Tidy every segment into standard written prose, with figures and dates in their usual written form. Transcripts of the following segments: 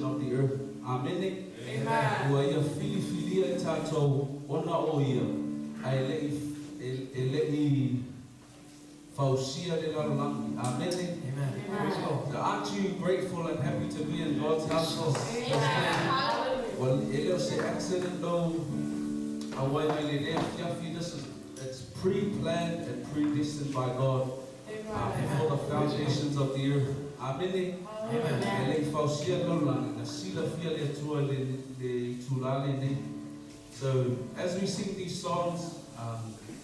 of the earth. Amene. Ua Ia filifilia i tatou ona o Ia, a e le i, e, e le i fausia le lalolagi. Amene. Amen. Praise God. So aren't you grateful and happy to be in God's house? Well, e le o se accident lou auai mai lenei afiafi. This is it's pre-planned and predestined by God before the foundations of the earth. Amene. Amen. E le i fausia le lalolagi, na silafia le Atua le, le itulā lenei. So, as we sing these songs,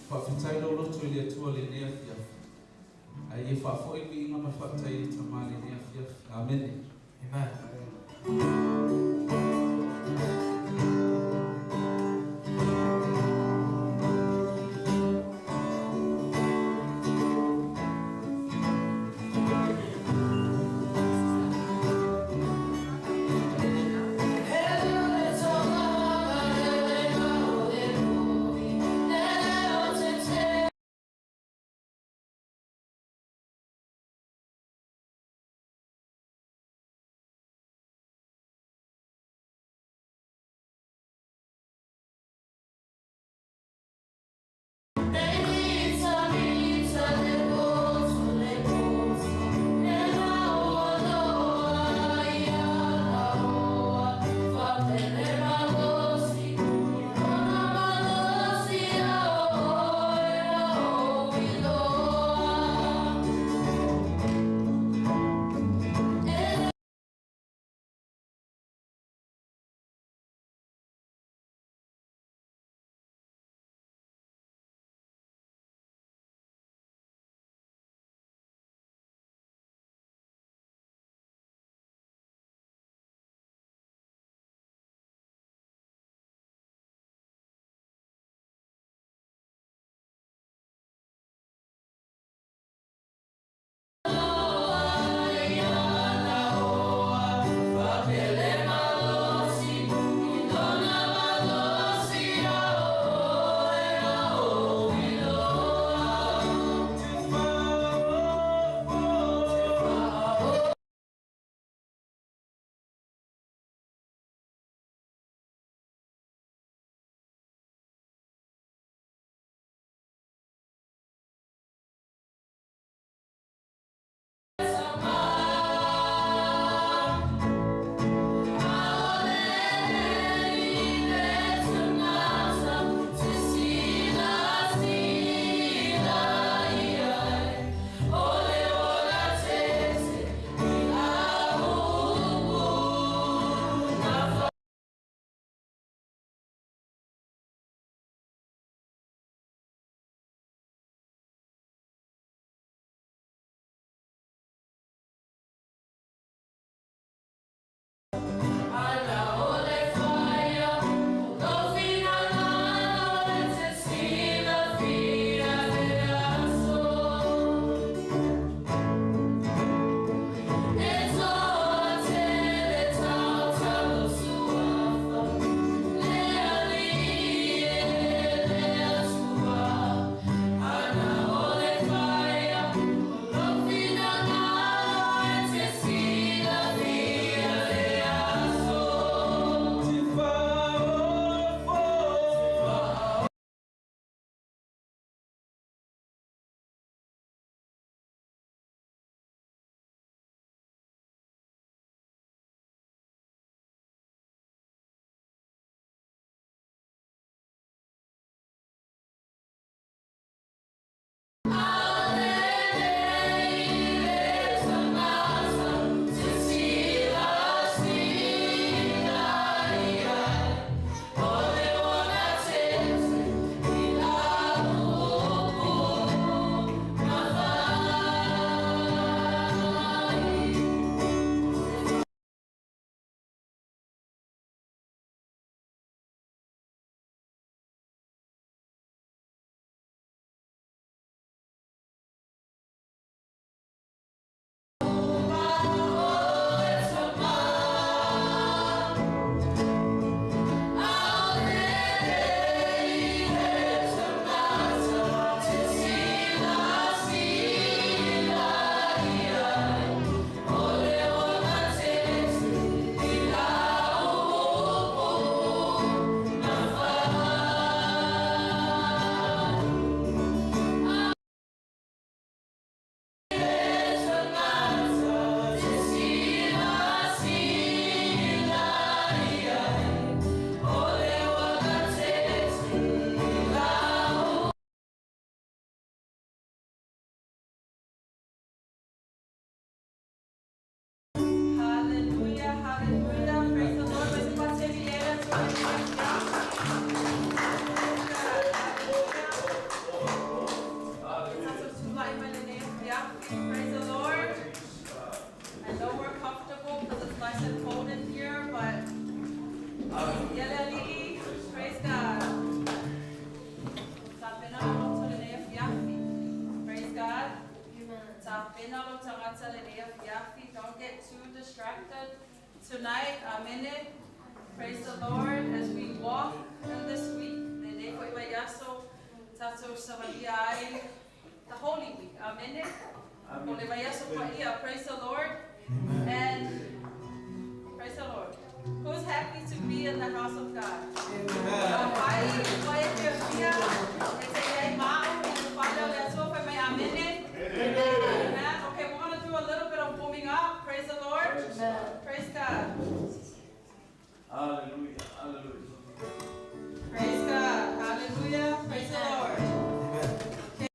faafetai lou loto i le Atua lenei afiafi. A ia faafoi le viiga ma le faafetai i le Tama lenei afiafi. Amene. Amen. tonight. Amen. Praise the Lord as we walk in this week. Lenei foi vaiaso, tatou savalia ai, the Holy Week. Amen. O le vaiaso paia. Praise the Lord. And praise the Lord. Who's happy to be in the house of God? Pai, pai e fia, e te iai ma'u, i le fale o le Atua, fai mai amene. Amen. Okay, we're going to do a little bit of warming up. Praise the Lord. Praise God. Hallelujah. Hallelujah. Praise God. Hallelujah. Praise the Lord. Amen.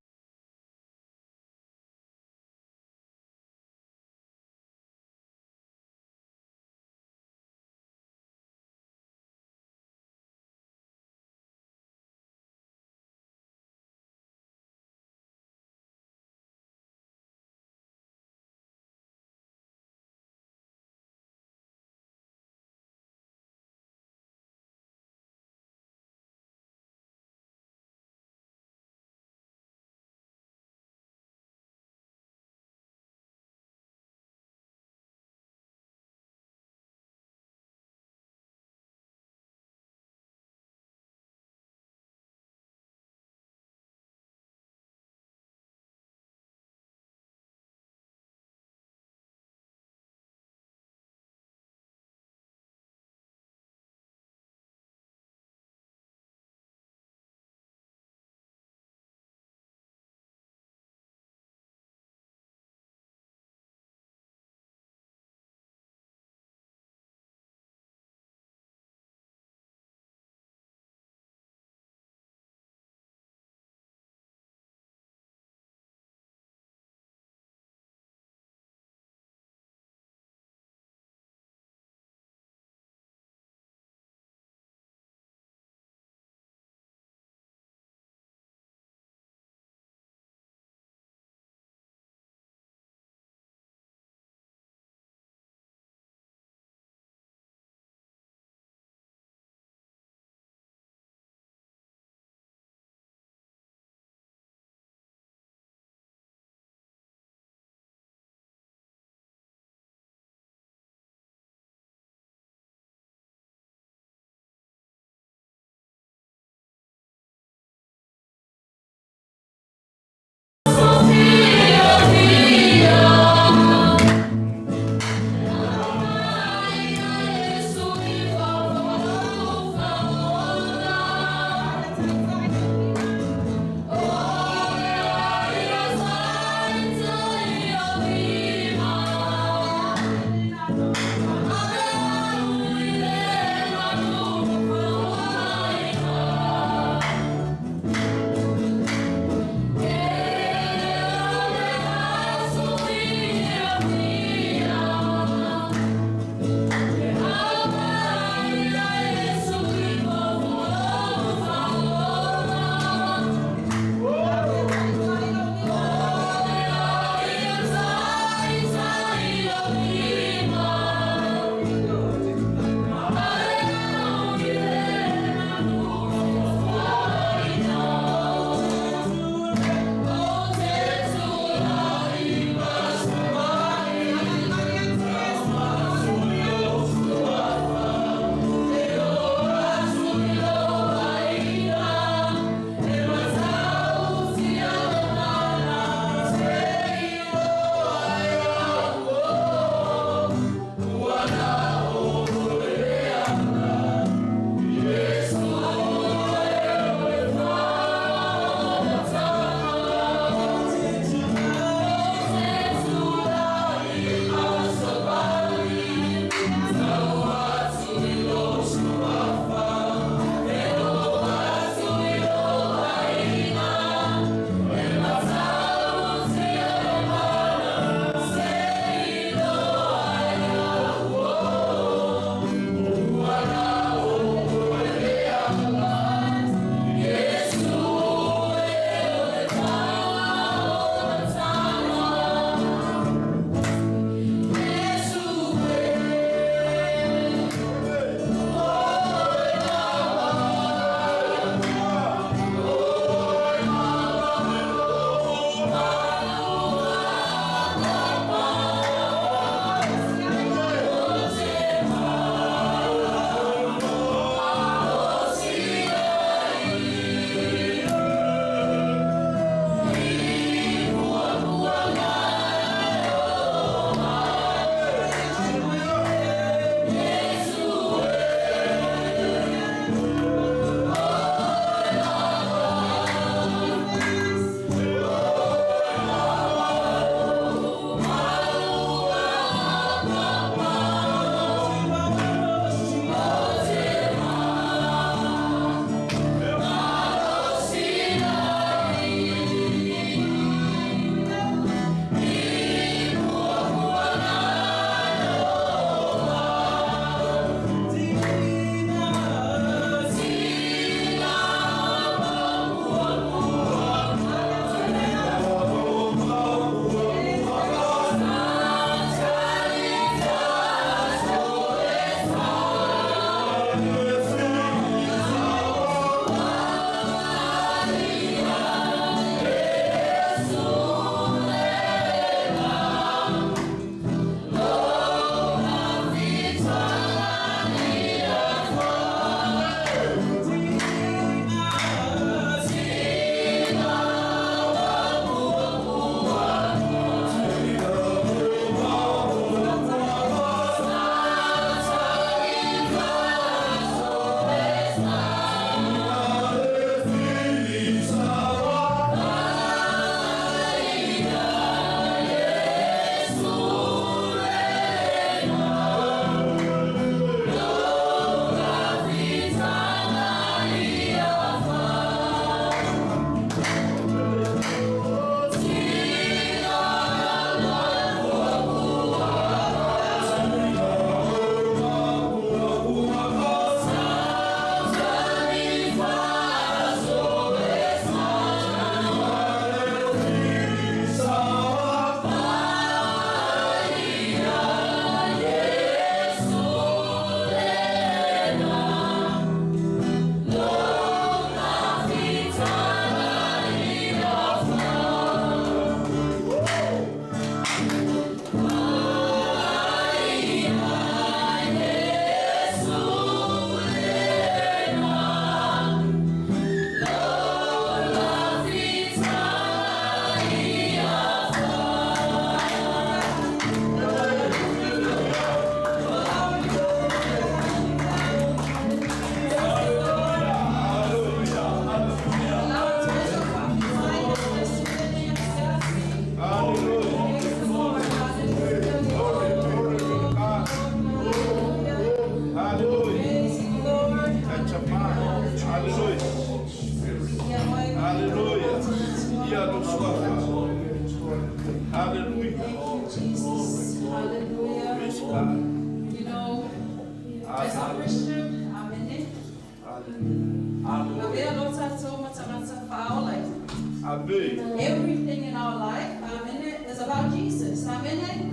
Amen. Everything in our life, amen, is about Jesus. Amen.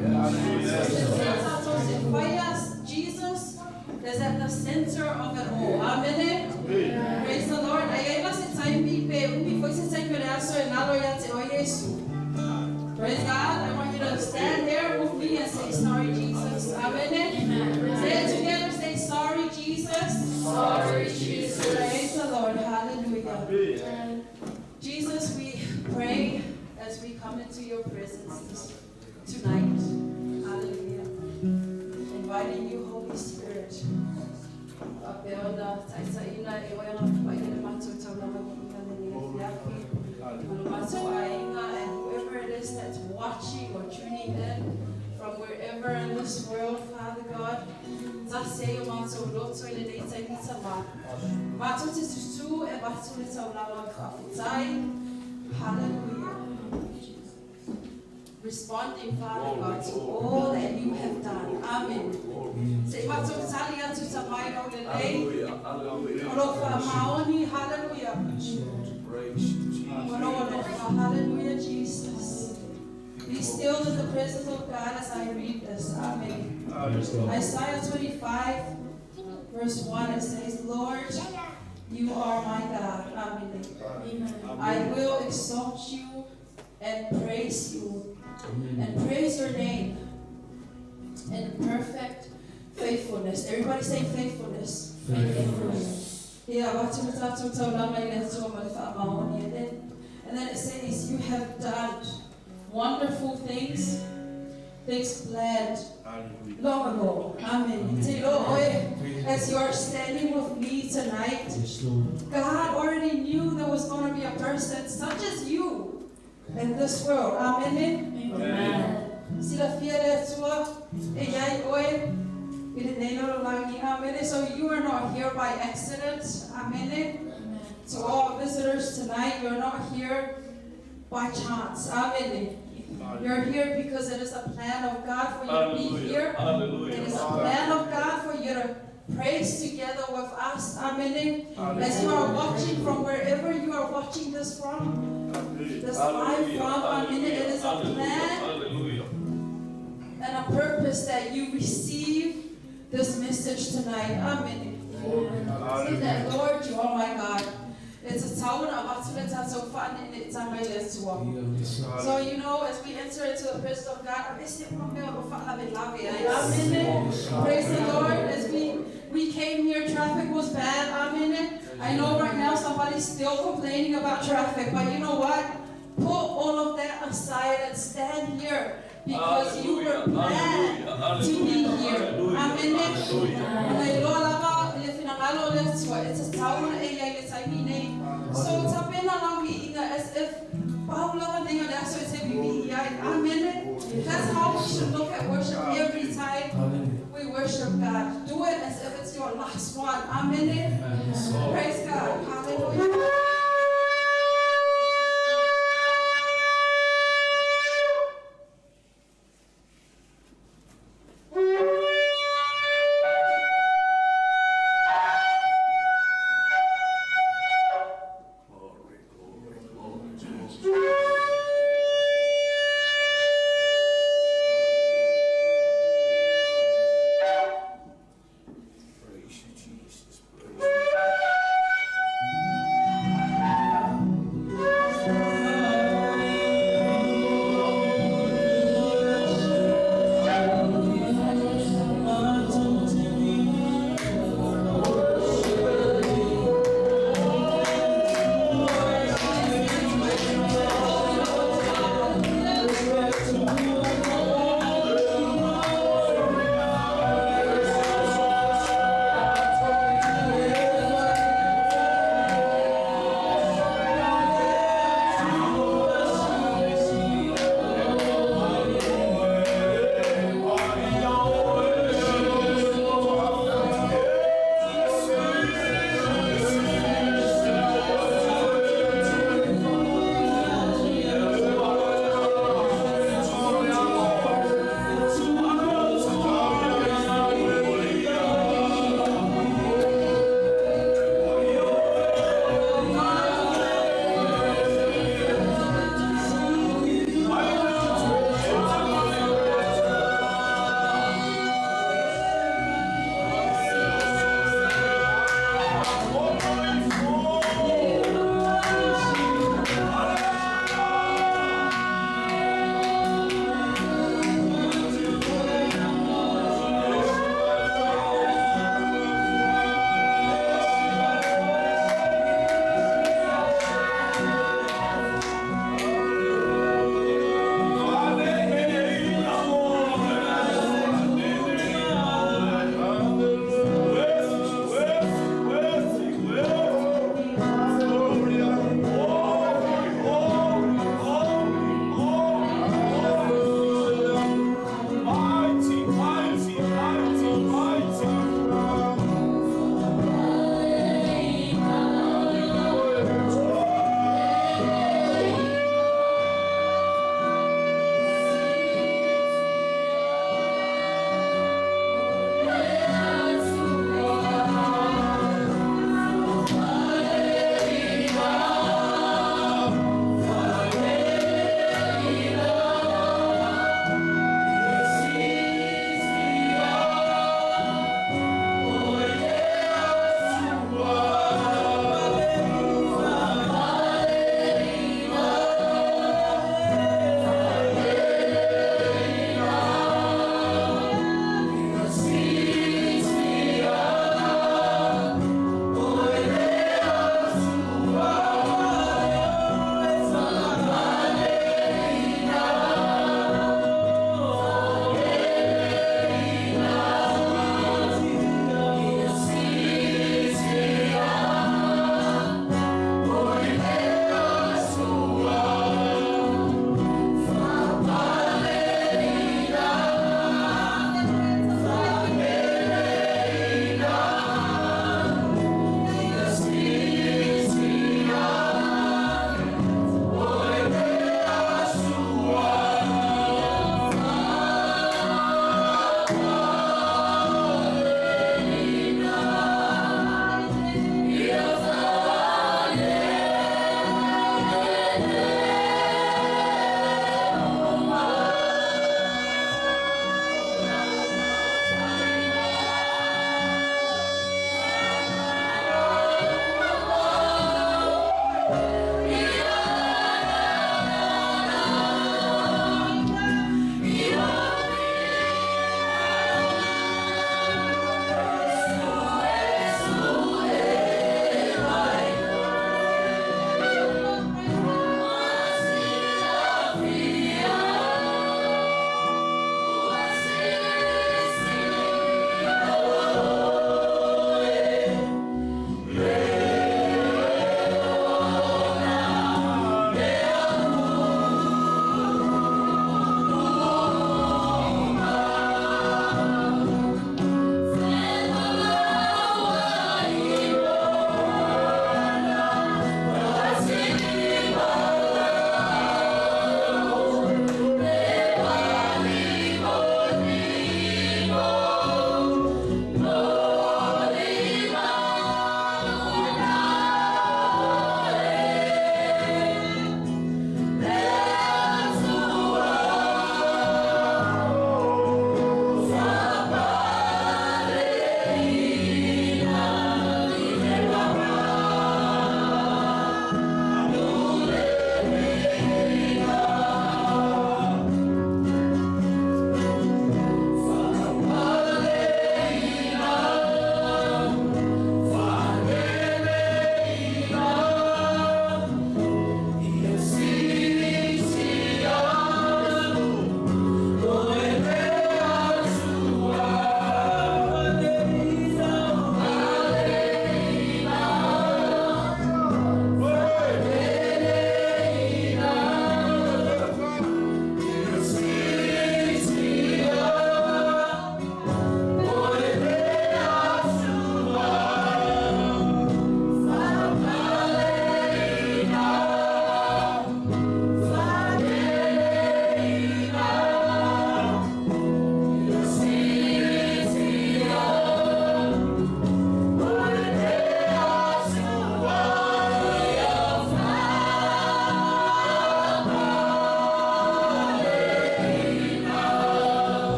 Jesus is at the center of it all. Amen. Praise the Lord. Praise God. I want you to stand there with me and say, sorry, Jesus. Amen. Amen. Say it together. Say, sorry, Jesus. Sorry, Jesus. Praise the Lord. Hallelujah. Amen. Jesus, we pray as we come into your presence tonight. Hallelujah. Inviting you, Holy Spirit. And whoever it is that's watching or tuning in from wherever in this world, Father God, hallelujah. Responding, Father God, to all that you have done. Amen. Hallelujah. Hallelujah, Jesus. Be still in the presence of God as I read this. Amen. Isaiah 25, verse 1, it says, Lord, you are my God. Amen. Amen. I will exalt you and praise you. And praise your name in perfect faithfulness. Everybody say faithfulness. Faithfulness. Yeah, and then it says, you have done wonderful things, things planned long ago. Amen. As you are standing with me tonight, God already knew there was going to be a person such as you in this world. Amen. Amen. So you are not here by accident. Amen. To all visitors tonight, you're not here by chance. Amen. You're here because it is a plan of God for you to be here. Hallelujah. It is a plan of God for you to praise together with us. Amen. As you are watching from wherever you are watching this from, this live from, amen. It is a plan and a purpose that you receive this message tonight. Amen. Say that, Lord, you are my God. It's a town about So, you know, as we enter into the presence of God, praise the Lord. As we came here, traffic was bad. Amen. I know right now somebody's still complaining about traffic, but you know what? Put all of that aside and stand here because you were planned to be here. Amen. So as if amen. That's how we should look at worship every time we worship God. Do it as if it's your last one. Amen. Praise God. Hallelujah. Praise you, Jesus. Praise you.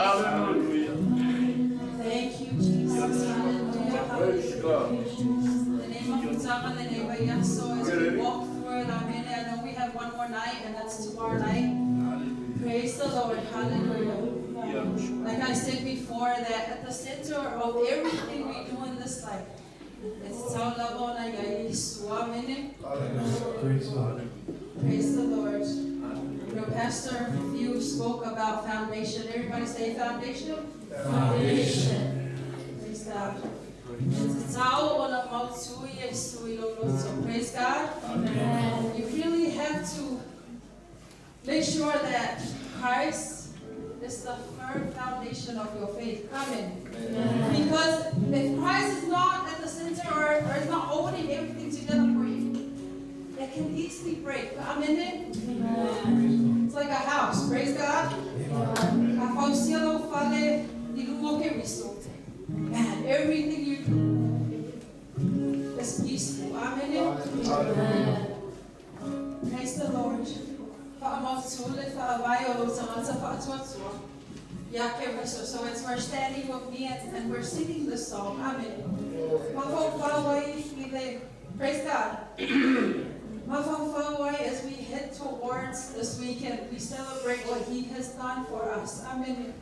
Hallelujah. Thank you, Jesus. Hallelujah. Praise God. The name of Utama, the name of Yaso, as we walk through it, amen. I know we have one more night, and that's tomorrow night. Praise the Lord. Hallelujah. Like I said before, that at the center of everything we do in this life, it's Taulabona Yesu. Amen. Praise God. Praise the Lord. You know, Pastor Few spoke about foundation. Everybody say foundation. Foundation. Praise God. It's Tau ona mautu Yesu iloloto. Praise God. Amen. You really have to make sure that Christ is the firm foundation of your faith. Amen. Because if Christ is not at the center or is not holding everything together for you, it can easily break. Amen. Amen. It's like a house. Praise God. Afausialo fale ilumo ke riso. Man, everything you do is peaceful. Amen. Amen. Praise the Lord. Fa'amautule fa'avai o lo tangata fa'atuatua. Ya ke riso. So it's we're standing with me and we're singing this song. Amen. Mafauwai ile. Praise God. Mafauwai, as we head towards this weekend, we celebrate what He has done for us. Amen.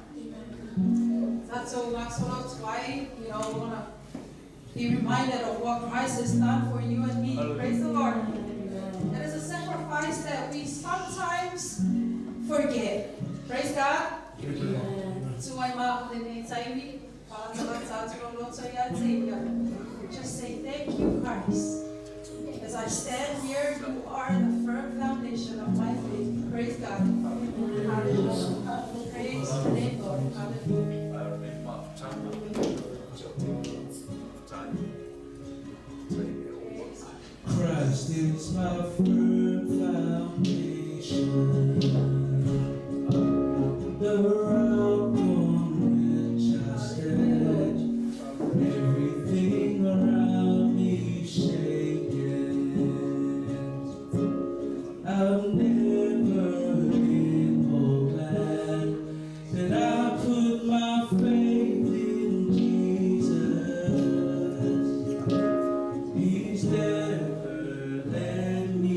That's all why, you know, we want to be reminded of what Christ has done for you and me. Praise the Lord. It is a sacrifice that we sometimes forget. Praise God. Just say thank you, Christ. As I stand here, you are the firm foundation of my faith. Praise God. Hallelujah. Praise the name, Lord. Hallelujah. Christ is my firm foundation, the rock on which I stand. Everything around me shaken. I've never been more glad that I put my faith in Jesus. He's never let me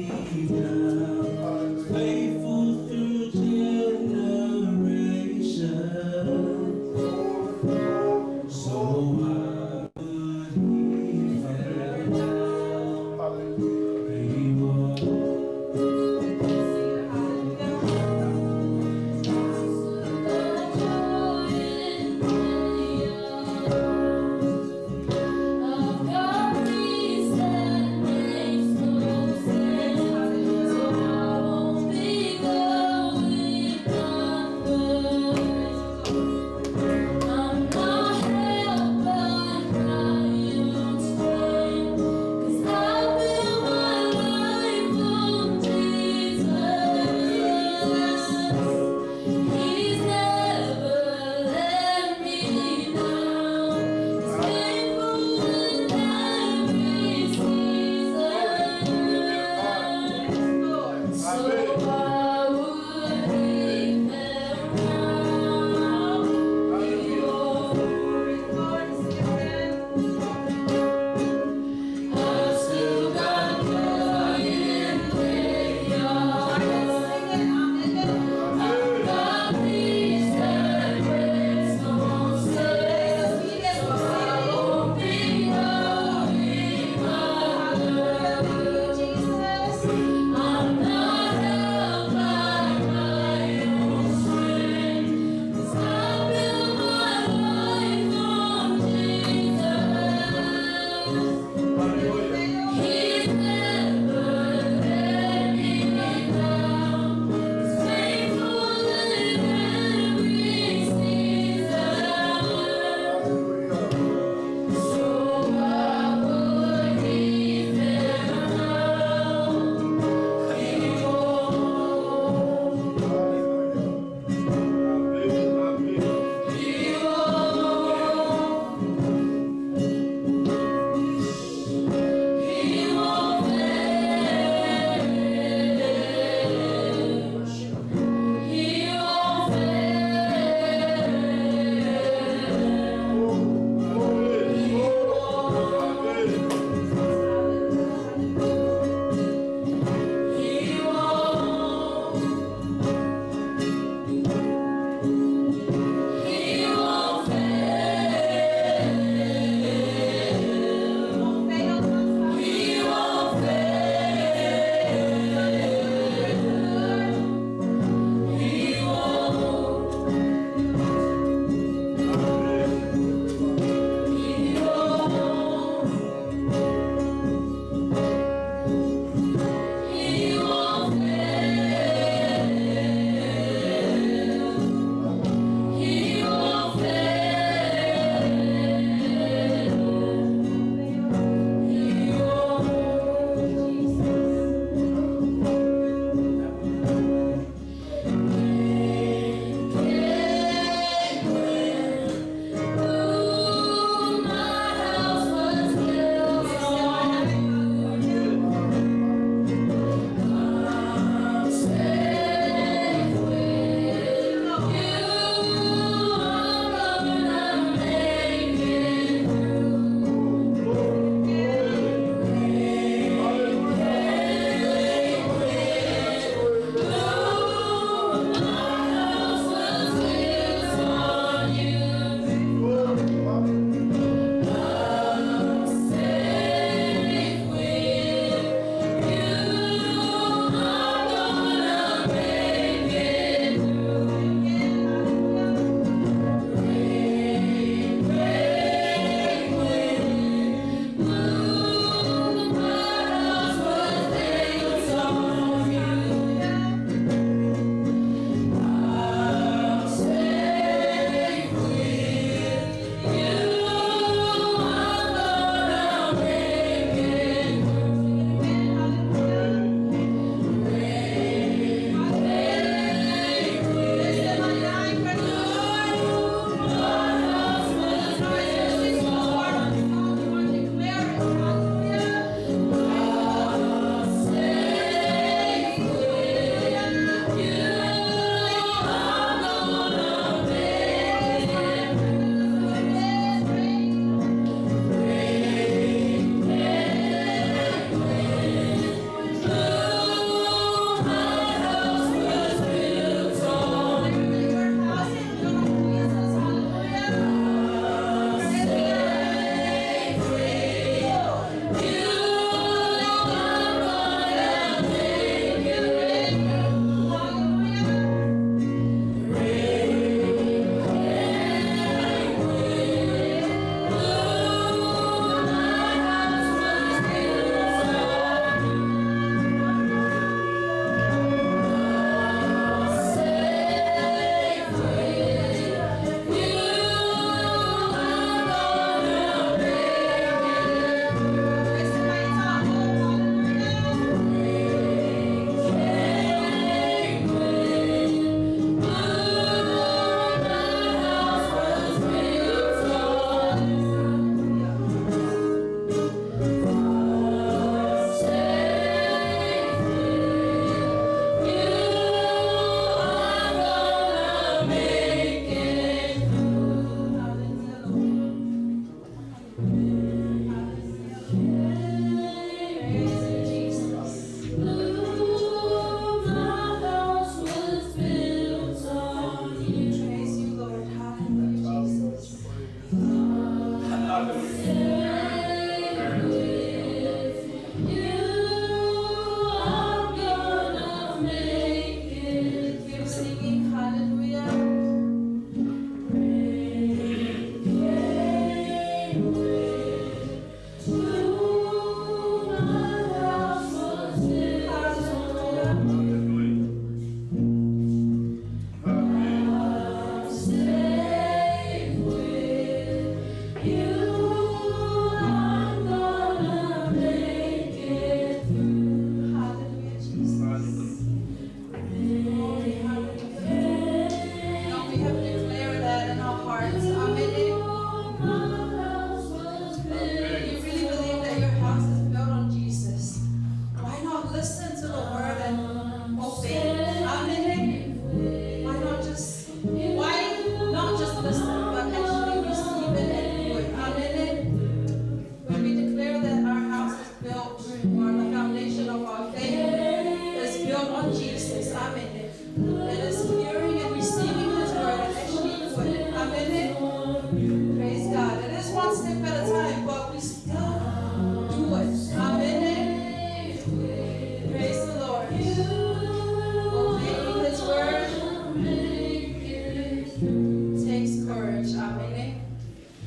discouraged. Amen.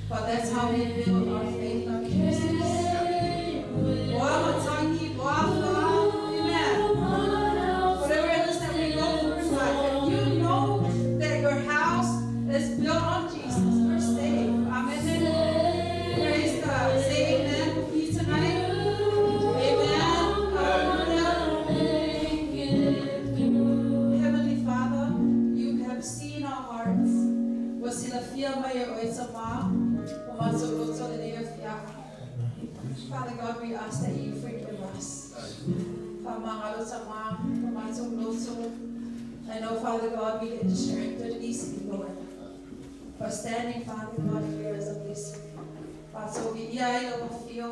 But that's how we build our faith on Jesus. Amen. Whatever it is that we go through in life, if you know that your house is built on Jesus, you're safe. Amen. Praise God. Say amen with me tonight. Amen. Hallelujah. Heavenly Father, you have seen our hearts. Ua silafia mai e oe Tamā, o matou loto lenei afiafi. Father God, we ask that you forgive us. Faamagalo Tamā, o matou loto. I know, Father God, we get distracted easily, Lord. But standing, Father God, here is a blessing. Faatoviia ai lau afio.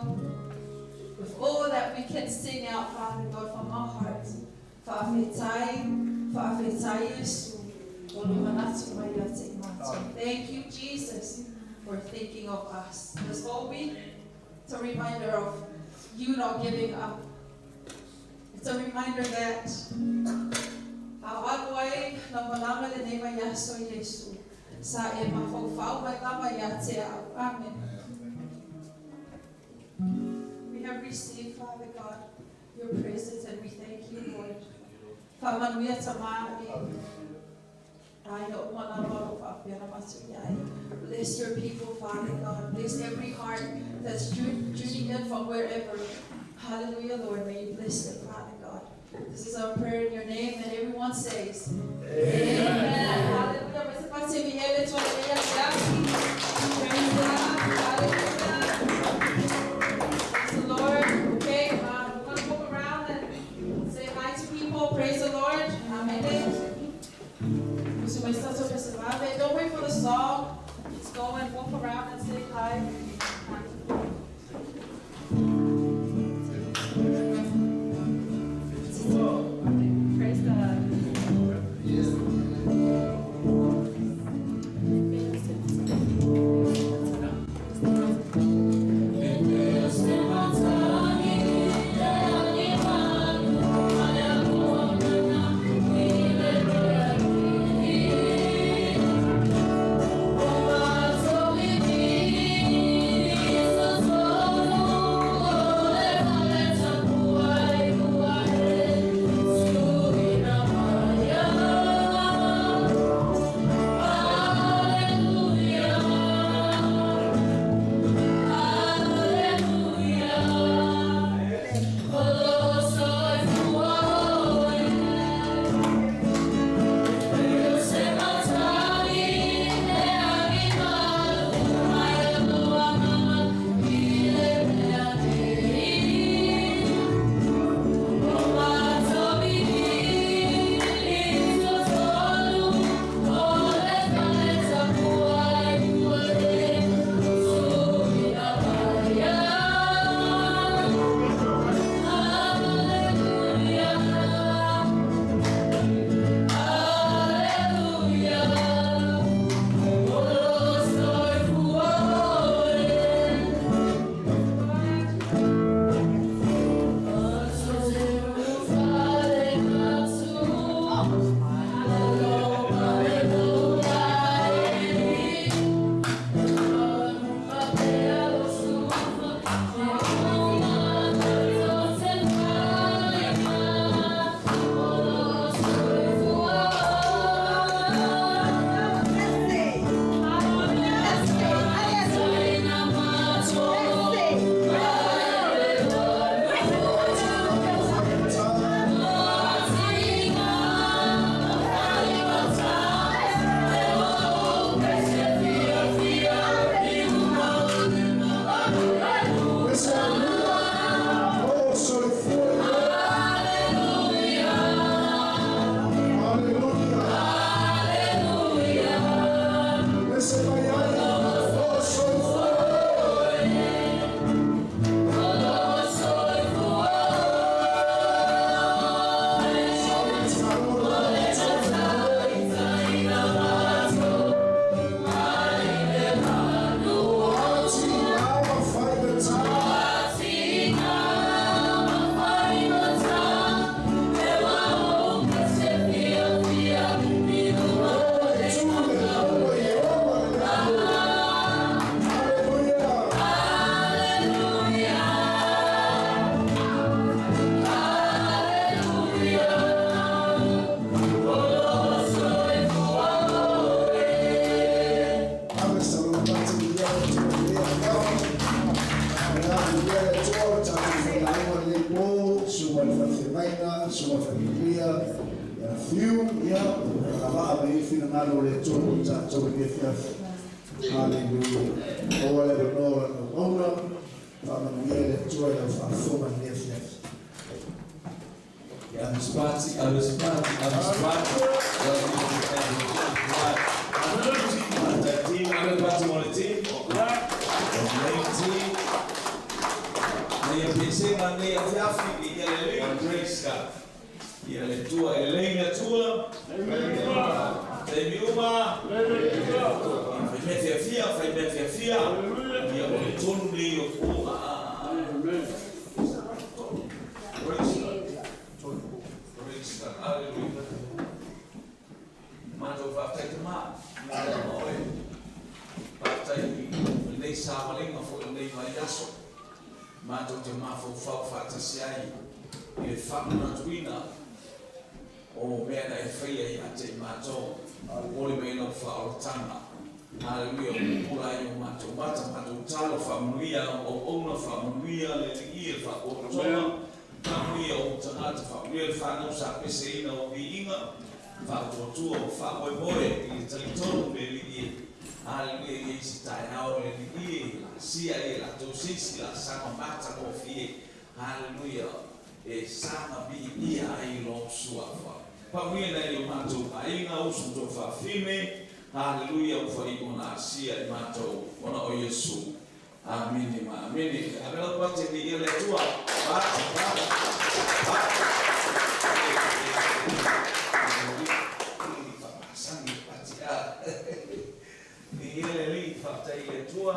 With all that we can sing out, Father God, from our hearts. Faafetai, faafetai Iesu. O lou manatu mai ia te matou. Thank you, Jesus, for thinking of us. This whole week, it's a reminder of you not giving up. It's a reminder that a alu ai lau malaga lenei vaiaso Iesu. Sa e mafaufau mai lava ia te au. Amen. We have received, Father God, your presence, and we thank you, Lord. Faamanuia Tamā i aiga uma lava o lo o faapea ona matou i ai. Bless your people, Father God. Bless every heart that's tuning in from wherever. Hallelujah, Lord. May you bless them, Father God. This is our prayer in your name, and everyone says, Amen. Hallelujah. Praise God. Hallelujah. Praise the Lord. Okay, we're going to walk around and say hi to people. Praise the Lord. Amen. Don't wait for the song. Just go and walk around and say hi. Praise God. Suga Familia, ia Fiu, ia, Lavaa me finangalo le Atua mo tatou i lenei afiafi. Hallelujah. Maua le avanoa o lana auauna, faamanuia le Atua i lau faafofoga i lenei afiafi. Amis party, amis party, amis party. Ia le tua, e lei le tua. Te miuma. Fai mea fiafia, fai mea fiafia. Ia o le tonu nei o po. Praise God. Praise God. Hallelujah. Mātou whātai te mā. Oe. Whātai i nei sāwalenga fo i nei mai aso. Mātou te māwhau whātasi ai i le whanuna tuina o mea na e whaia i a te mātou. O le mea lau whaorotanga. Hallelujah. O pula i o mātou mata, mātou talo whamuia, o ona whamuia, le li i le whaorotonga. Whamuia o tangata, whamuia le whanau sa pese ina o viinga. Whaatuatua o whamoemoe i le talitonu le li i. Hallelujah, i si tai ao le li i, la sia i la tau sisi, la sanga mata mo fie. Hallelujah. E sanga bi ia ai lo suafa. Whamuia nei o mātou ainga usu tō whawhine. Hallelujah, o whai o nā sia i mātou, ona o Yesu. Amini ma, amini. Amela pate ni ia le tua. Pate, pate, pate. Ni ia le li, whaatai le tua.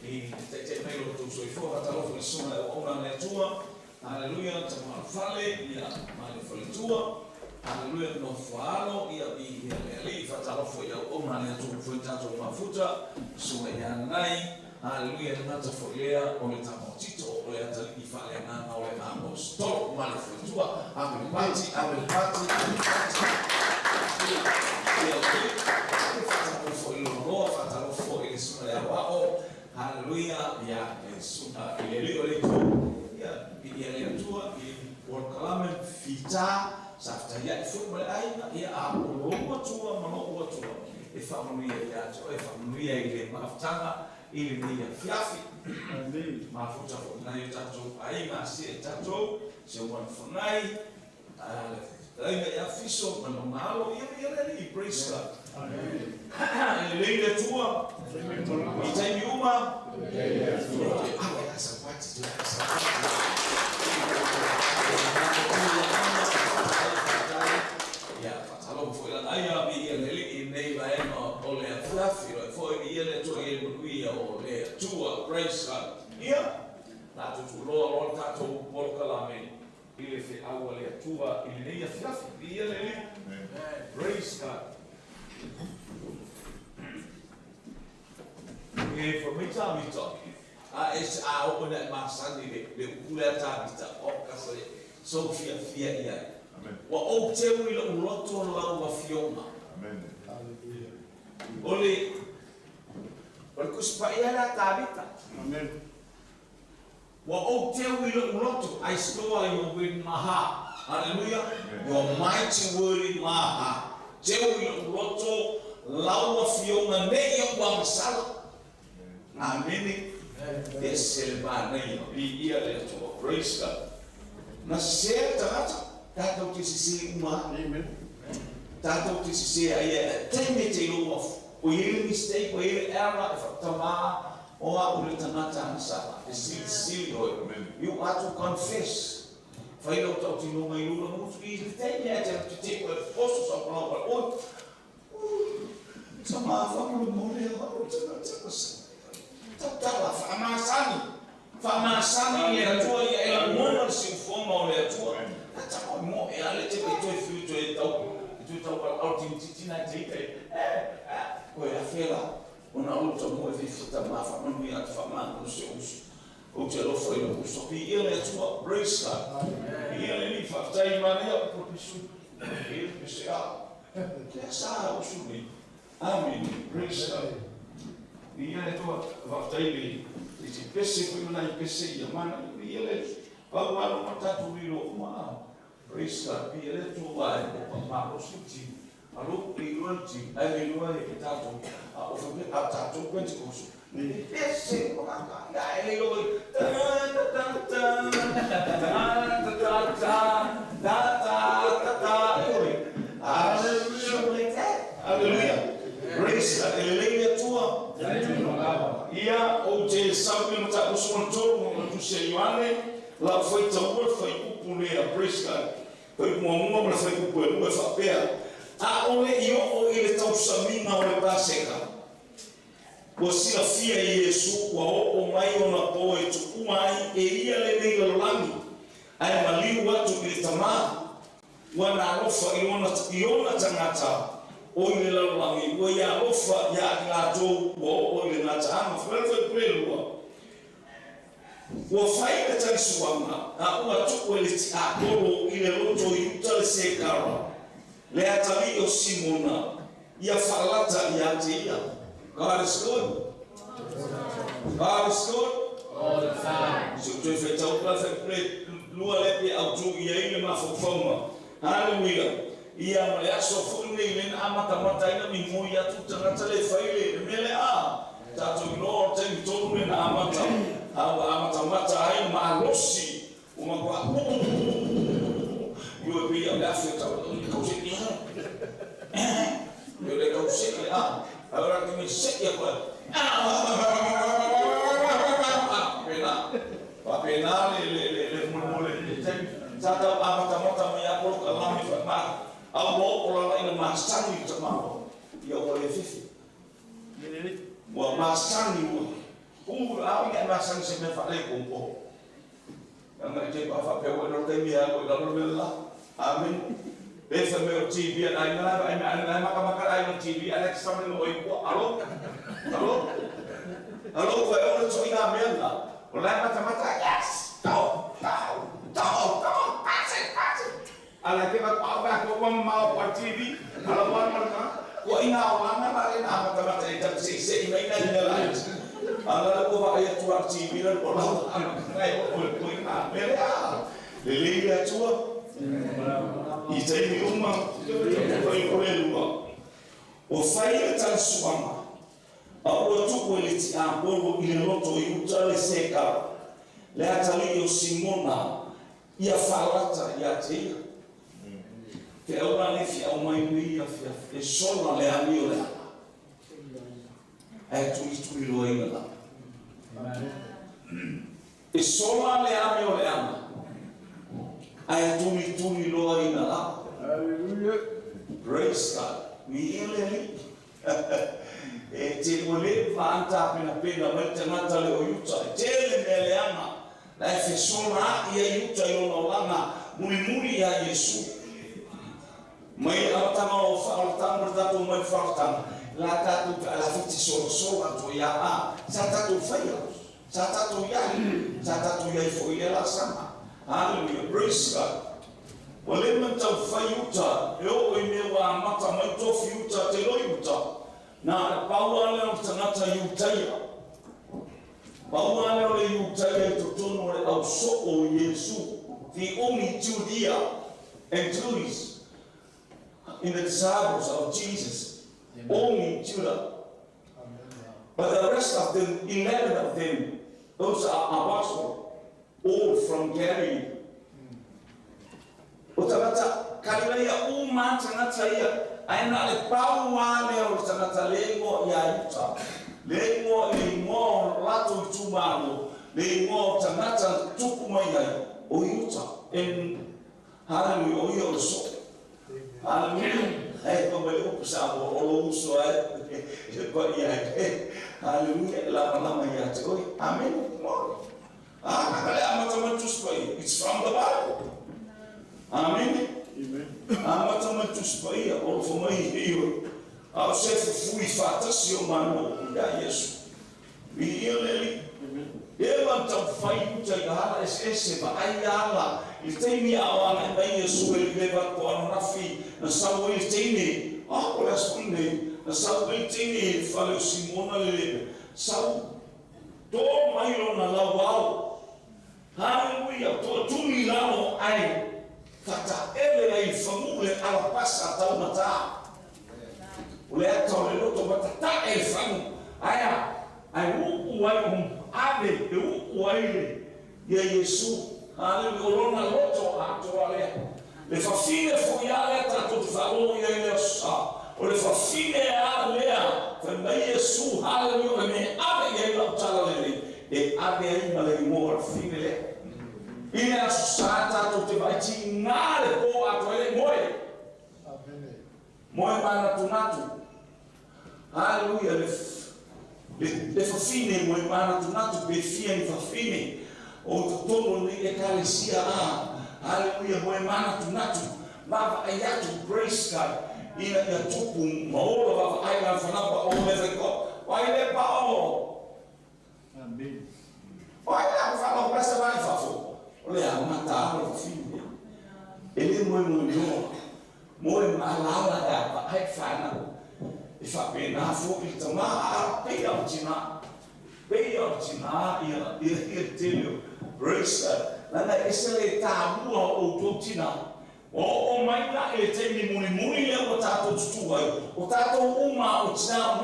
I te te mai lo tō soifua, whatalofo i sunga e o ona le tua. Hallelujah, ta whale, ia ma le whale tua. Hallelujah, no whaalo, ia i ia le ali, whatalofo i au ona le atua fo i tātou mafuta, sunga i anai. Hallelujah, le ngata fo lea, o le tamotito, o le atali i whale nganga, o le apostolo, ma le whale tua. Ame pati, ame pati, ame pati. Ia o te, whatalofo i loloa, whatalofo i le sunga le awao. Hallelujah, ia e sunga i le li o le tu. Ia, i ia le atua, i polokalame fita, sa fitaia i fui ma le aina, ia a o tua ma lou atua. E whaamanuia i atua, e whaamanuia i le maafutanga, i le nei afiafi. Mafuta fo nai o tātou aiga, se e tātou, se wan whangai, le i afiso, ma no ngalo, ia ia le li, praise God. E le le tua, i taimi uma, awe asa pati, tu asa pati. Ia, whatalo fo ila aia mi ia le li i nei vaenga o le afiafi, o e fo i ia le tua i le manuia o le atua, praise God. Ia, tātou tuloa loa tātou polokalame i le wheaua le atua i le nei afiafi, i ia le li. Praise God. E whamita mita. A e a o na masani le le ukule ta mita o ka se so fia fia ia. Wa o te ui le uloto lau wa fionga. Amen. Hallelujah. O le kuspa ia la ta mita. Amen. Wa o te ui le uloto I store your word in my heart. Hallelujah. Your mighty word in my heart. Te ui le uloto lau wa fionga nei ia wa masala. Amen. Ese le mānei, i ia le atua. Praise God. Na sisea tagata, tātou te sise uma. Amen. Tātou te sise ai e teime te loa. O i le mistake, o i le error, e whakatama, o a o le tangata anasala. E sili sili hoi. You are to confess. Whai lau tau tino mai lula mutu i le teime a te te te koe foso sa palau pala oi. Sa maa whamuru more a o tangata anasala. Tatala, whaamasani. Whaamasani i le atua ia e la mona le siufonga o le atua. A tama mo e ale te pe toi whiu toi tau. I toi tau pala au tini titina te ite. Koe a whela. O na ulu tau mo e whiwhita mā whamanui atu whamana o se usu. O te alofa i le usu. Pi ia le atua, praise God. Ia le li whakatai mana ia o propisu. E le pese a. Te asa usu nei. Amen. Praise God. Ia le tua whakatai le i te pese koe mana i pese ia mana ia le pau alo ma tātou riro uma. Praise God. Pi ele tu wa e o pa ma o si ti. Alo i lua ti, ai le lua e tātou, a o whape a tātou Pentecost. Ese o ka ka, ia e le lua i, ta ta ta ta, ta ta ta ta, ta ta ta ta, e oi. Hallelujah. Hallelujah. Praise God. E le lei le tua. Ia o te sau i mata usu o tolu o tu se Ioane, la fai taua fai upu lea, praise God. Fai mua mua ma le fai upu e lua e whapea. A ole i o i le tausamiga o le Paseka. Ua silafia e Iesu ua oo mai ona po e tuua ai e ia lenei lalolagi, ae maliu atu i le Tamā. Ua na alofa i ona tagata o i le lalolagi, ua ia alofa iā i latou ua oo i le gataaga. Fai mai le faipule lua, Ua fai le talisuaga, a ua tuu e le tiapolo i le loto i uta le sekara, le atalii o Simona, ia faalata ia te ia. God is good. God is good. All the time. Se ou toe faitau la faipule lua le pe autū ia i le mafaufauga. Hallelujah. Ia ma le aso foi nei le na amatamata ai na migoi atu tagata le fai le mea le a. Tatou iloa o le taimi tonu le na amata. A ua amatamata ai malosi. Ua matua io e pei o le afe tau o kau se Io le kau se le a. Ora ke me se ia koe. Pena. Pa pena le le le le mo mo le le taimi. Sa tau amatamata mai a polo ka lami fa ma. Au mo o la ina masani ta malo. Ia ua le fifi. Ua masani ua. U au ia masani se mea whaale kompo. Anga i te pa whapea ua no taimi a ko i lalo le la. Amen. Pe fa me o TV ai na ai ai ai maka maka ai no TV Alex sa me no oi ko alo. Alo. Alo fa o no ina mea na. O la mata mata yes. Tau tau tau tau pass it pass it. Ala ke ba pa ba ko ma ma pa TV. Ala wa ma ka. Ko ina o langa la le na mata mata e ta se se i mai na ni la. Ala la ko va ia tua TV la ko la ala ngai o ko ina me le a. Le le ia tua. I taimi uma, fai o le lua. O fai le talisuaga, a ua tuu e le tiapolo i le loto i uta le sekara, le atalii o Simona, ia faalata ia te ia. Feaula le fiau mai nei ia fia, e sola le amio le ala. Ae tulituli loaina la. E sola le amio le ala. Ae tulituli loaina la. Hallelujah. Praise God. Mi ele li. E te ua le vaanta pena pena mai tagata le o Iuta. E tele mea leaga. La e fesola a'i ai Iuta i lona olaga mulimuli ia Iesu. Mai le amataga o faaolataga ma le tatou mai faaolataga. La tatou fealafiti solasola atu ia a. Sa tatou faia. Sa tatou iai. Sa tatou iai foi i le laasaga. Hallelujah. Praise God. Ua le mataufai uta, e oo i mea ua amata mai tofi uta te loi uta. Na le pau lava lea o le tagata Iutaia. Pau lava lea o le Iutaia i totonu o le ausoo o Iesu. The only Judea and Jews in the disciples of Jesus. Only Judah. But the rest of them, 11 of them, those are apostles, all from Galilee. O tagata Kalilaia uma tagata ia, ae na le pau lava lea o le tagata le igoa ia Iuta, le igoa i le igoa o latou itumalo, le igoa o tagata na tupu mai ai, o Iuta. And hallelujah, o ia o le soo. Hallelujah. Ae fai mai le upu Samoa, o lou uso ae e paia ai. Hallelujah, e lamalama ia te oe. Amen. Glory. Ah, ka le amata mai Tusi Paia. It's from the Bible. Amen. Amata mai Tusi Paia, o alofa mai e ioe. A o se fufui faatasi o Malo ia Iesu. Viia le Alii. E ma taumafai uta i ala eseese vaai ala i le taimi a o agai mai Iesu e leva atu ananafi na sau ai le teine. Ah, o le aso foi lenei na sau ai le teine i le fale o Simona le lepe. Sau to mai lona lauao. Haleluia! Toatuli i lalo ae Fataele ai fagu le alapasa taumata. O le ata o le loto matata'e le fagu aea ae u'u ai ave e u'u ai le ia Iesu. Haleluia. O lona loto atoa lea. Le fafine fo'i a lea tatou te faalogo i ai le aso o le fafine a lea fai mai Iesu. Haleluia. O le mea ave i ai lau tala lelei e ave ai ma le igoa o le fafine lea. I le aso sa tatou te vaaitiga le po atoa ai le moe. Moe manatunatu. Haleluia. Le fafine moe manatunatu pe fia ni fafine o totonu nei ekalesia a. Haleluia. Moe manatunatu vaavaai atu. Praise God. Ina ia tupu ma ola vaavaai la fanapa o le fai ko ai le pa o. Amen. Ai la fa lo pasa vai fafo. O le amata a le fafine. E le moe moe no. Moe malala e pa ai fana. E fa pena fo i tama a pe au tina. Pe au tina ia ia ia tele. Praise God. Lana ese le tāmua o tō tina. O mai la e te mi muni muni le o tātou tutu ai. O tātou uma o tina,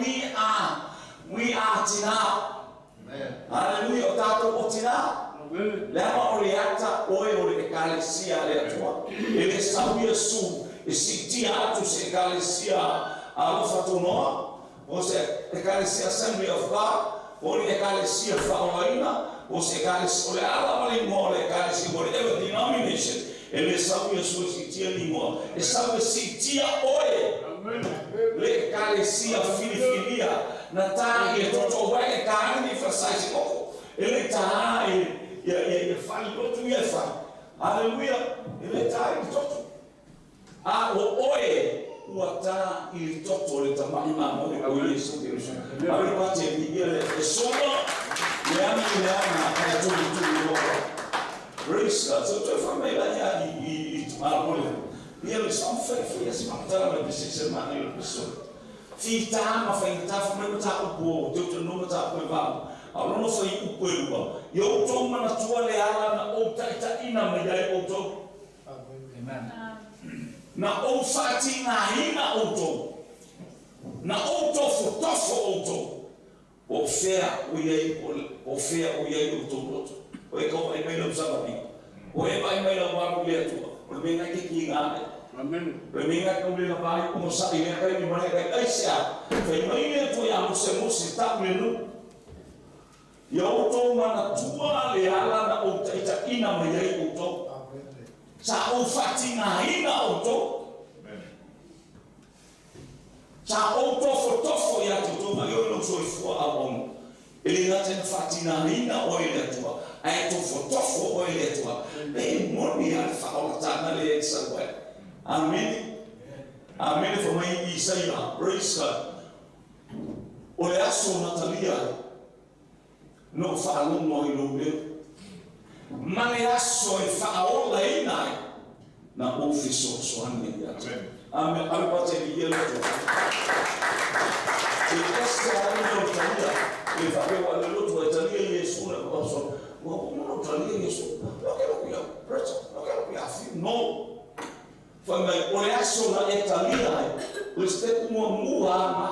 we are tina. Amen. Hallelujah. O tātou o tina. Le ama o le ata oe o le ekalesia le atua. E le sau Iesu e sitia atu se ekalesia alofa tonoa. O se ekalesia Assembly of God. O le ekalesia whaolaina. O se ekalesia, o le ala wale mo le ekalesia, whatever denomination. E le sau Iesu e sitia limoa. E sau e sitia oe. Le ekalesia filifilia. Na tā i e toto wai e tā ni whasai se koko. E le tā e ia ia ia whai lotu ia whai. Hallelujah. E le tā i toto. A o oe ua tā i toto le tamai mamo e o Iesu Kristo. A le pate i ia le e soma le ami le ana ka tuli tuli loa. Praise God. So te whamei la ia i te marmole. Ia le sam whai whai as matara le pese se mana i le peso. Fi tā ma whai tā whamei ma tā upu o, te utu no ma tā upu e vau. A lono whai upu e lua. Ia o tō mana tua le ala na o taitaina mai ai o tō. Amen. Na o whaati ngā hina o tō. Na o tofo tofo o tō. O whea o iai o whea o iai o tō roto. O e kau ai mai lau sabani. O e vai mai lau waru le atua. O le menga ke ki ngā le. Amen. O le menga kau le vai o mo sa i le kai mi mane kai ai sea. Whai mai le atua ia mose mose tā le nu. Ia o tō mana tua le ala na o taitaina mai ai o tō. Sa o whati ngā hina o tō. Sa o tofo tofo ia te tō mai o lau soifua a ono. E le ngā tena whati ngā hina o e le atua. Ae tofo tofo o e le atua. E moni a le whaolatanga le e sau ai. Amen. Amen. Fa mai Isaia. Praise God. O le aso Natalia. No whaalono i lou leo. Ma le aso e whaola ina ai. Na o fesoasoani ai atu. Amen. Amen. Pate i ia loto. Te ese a le o talia. Le whapewa le loto e talia Iesu na kapaso. Ua mono talia Iesu. No ke loku ia preta. No ke loku ia whiu. No. Whai mai o le aso na e talia ai. O le stepu mua mua ama.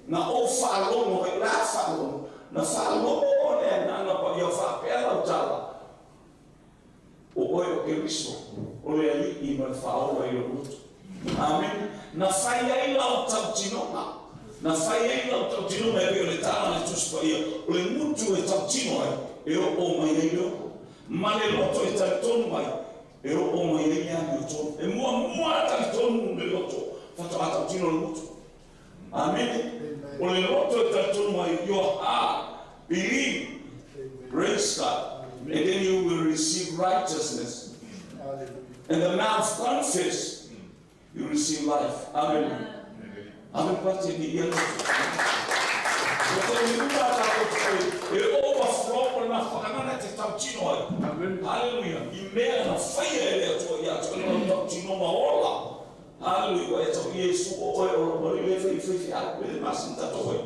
Na o whaalono ai la whaalono. Na whaalono o le nana pa ia whapea lau tala. O oe o Keriso. O le alii ma le whaola i o lutu. Amen. Na whai ai lau tautinoga. Na whai ai lau tautinoga e pe o le tala le tusi pa ia. O le mutu e tautino ai. E o o mai ai leo. Ma le loto e talitonu ai. E o o mai ai lea mi o tonu. E mua mua talitonu le loto. Whato a tautino le mutu. Amen. O le loto e talitonu ai. Your heart. Believe. Praise God. And then you will receive righteousness. And the mouth confess, you receive life. Amen. Amen. Pate ni ia loto. E overflow o na whakanana te tautino ai. Amen. Hallelujah. I mea na whaia e le atua ia atua na tautino ma ola. Hallelujah. Wa e tau Iesu o oe o lo mari le whai whai whai alu le masin tato hoi.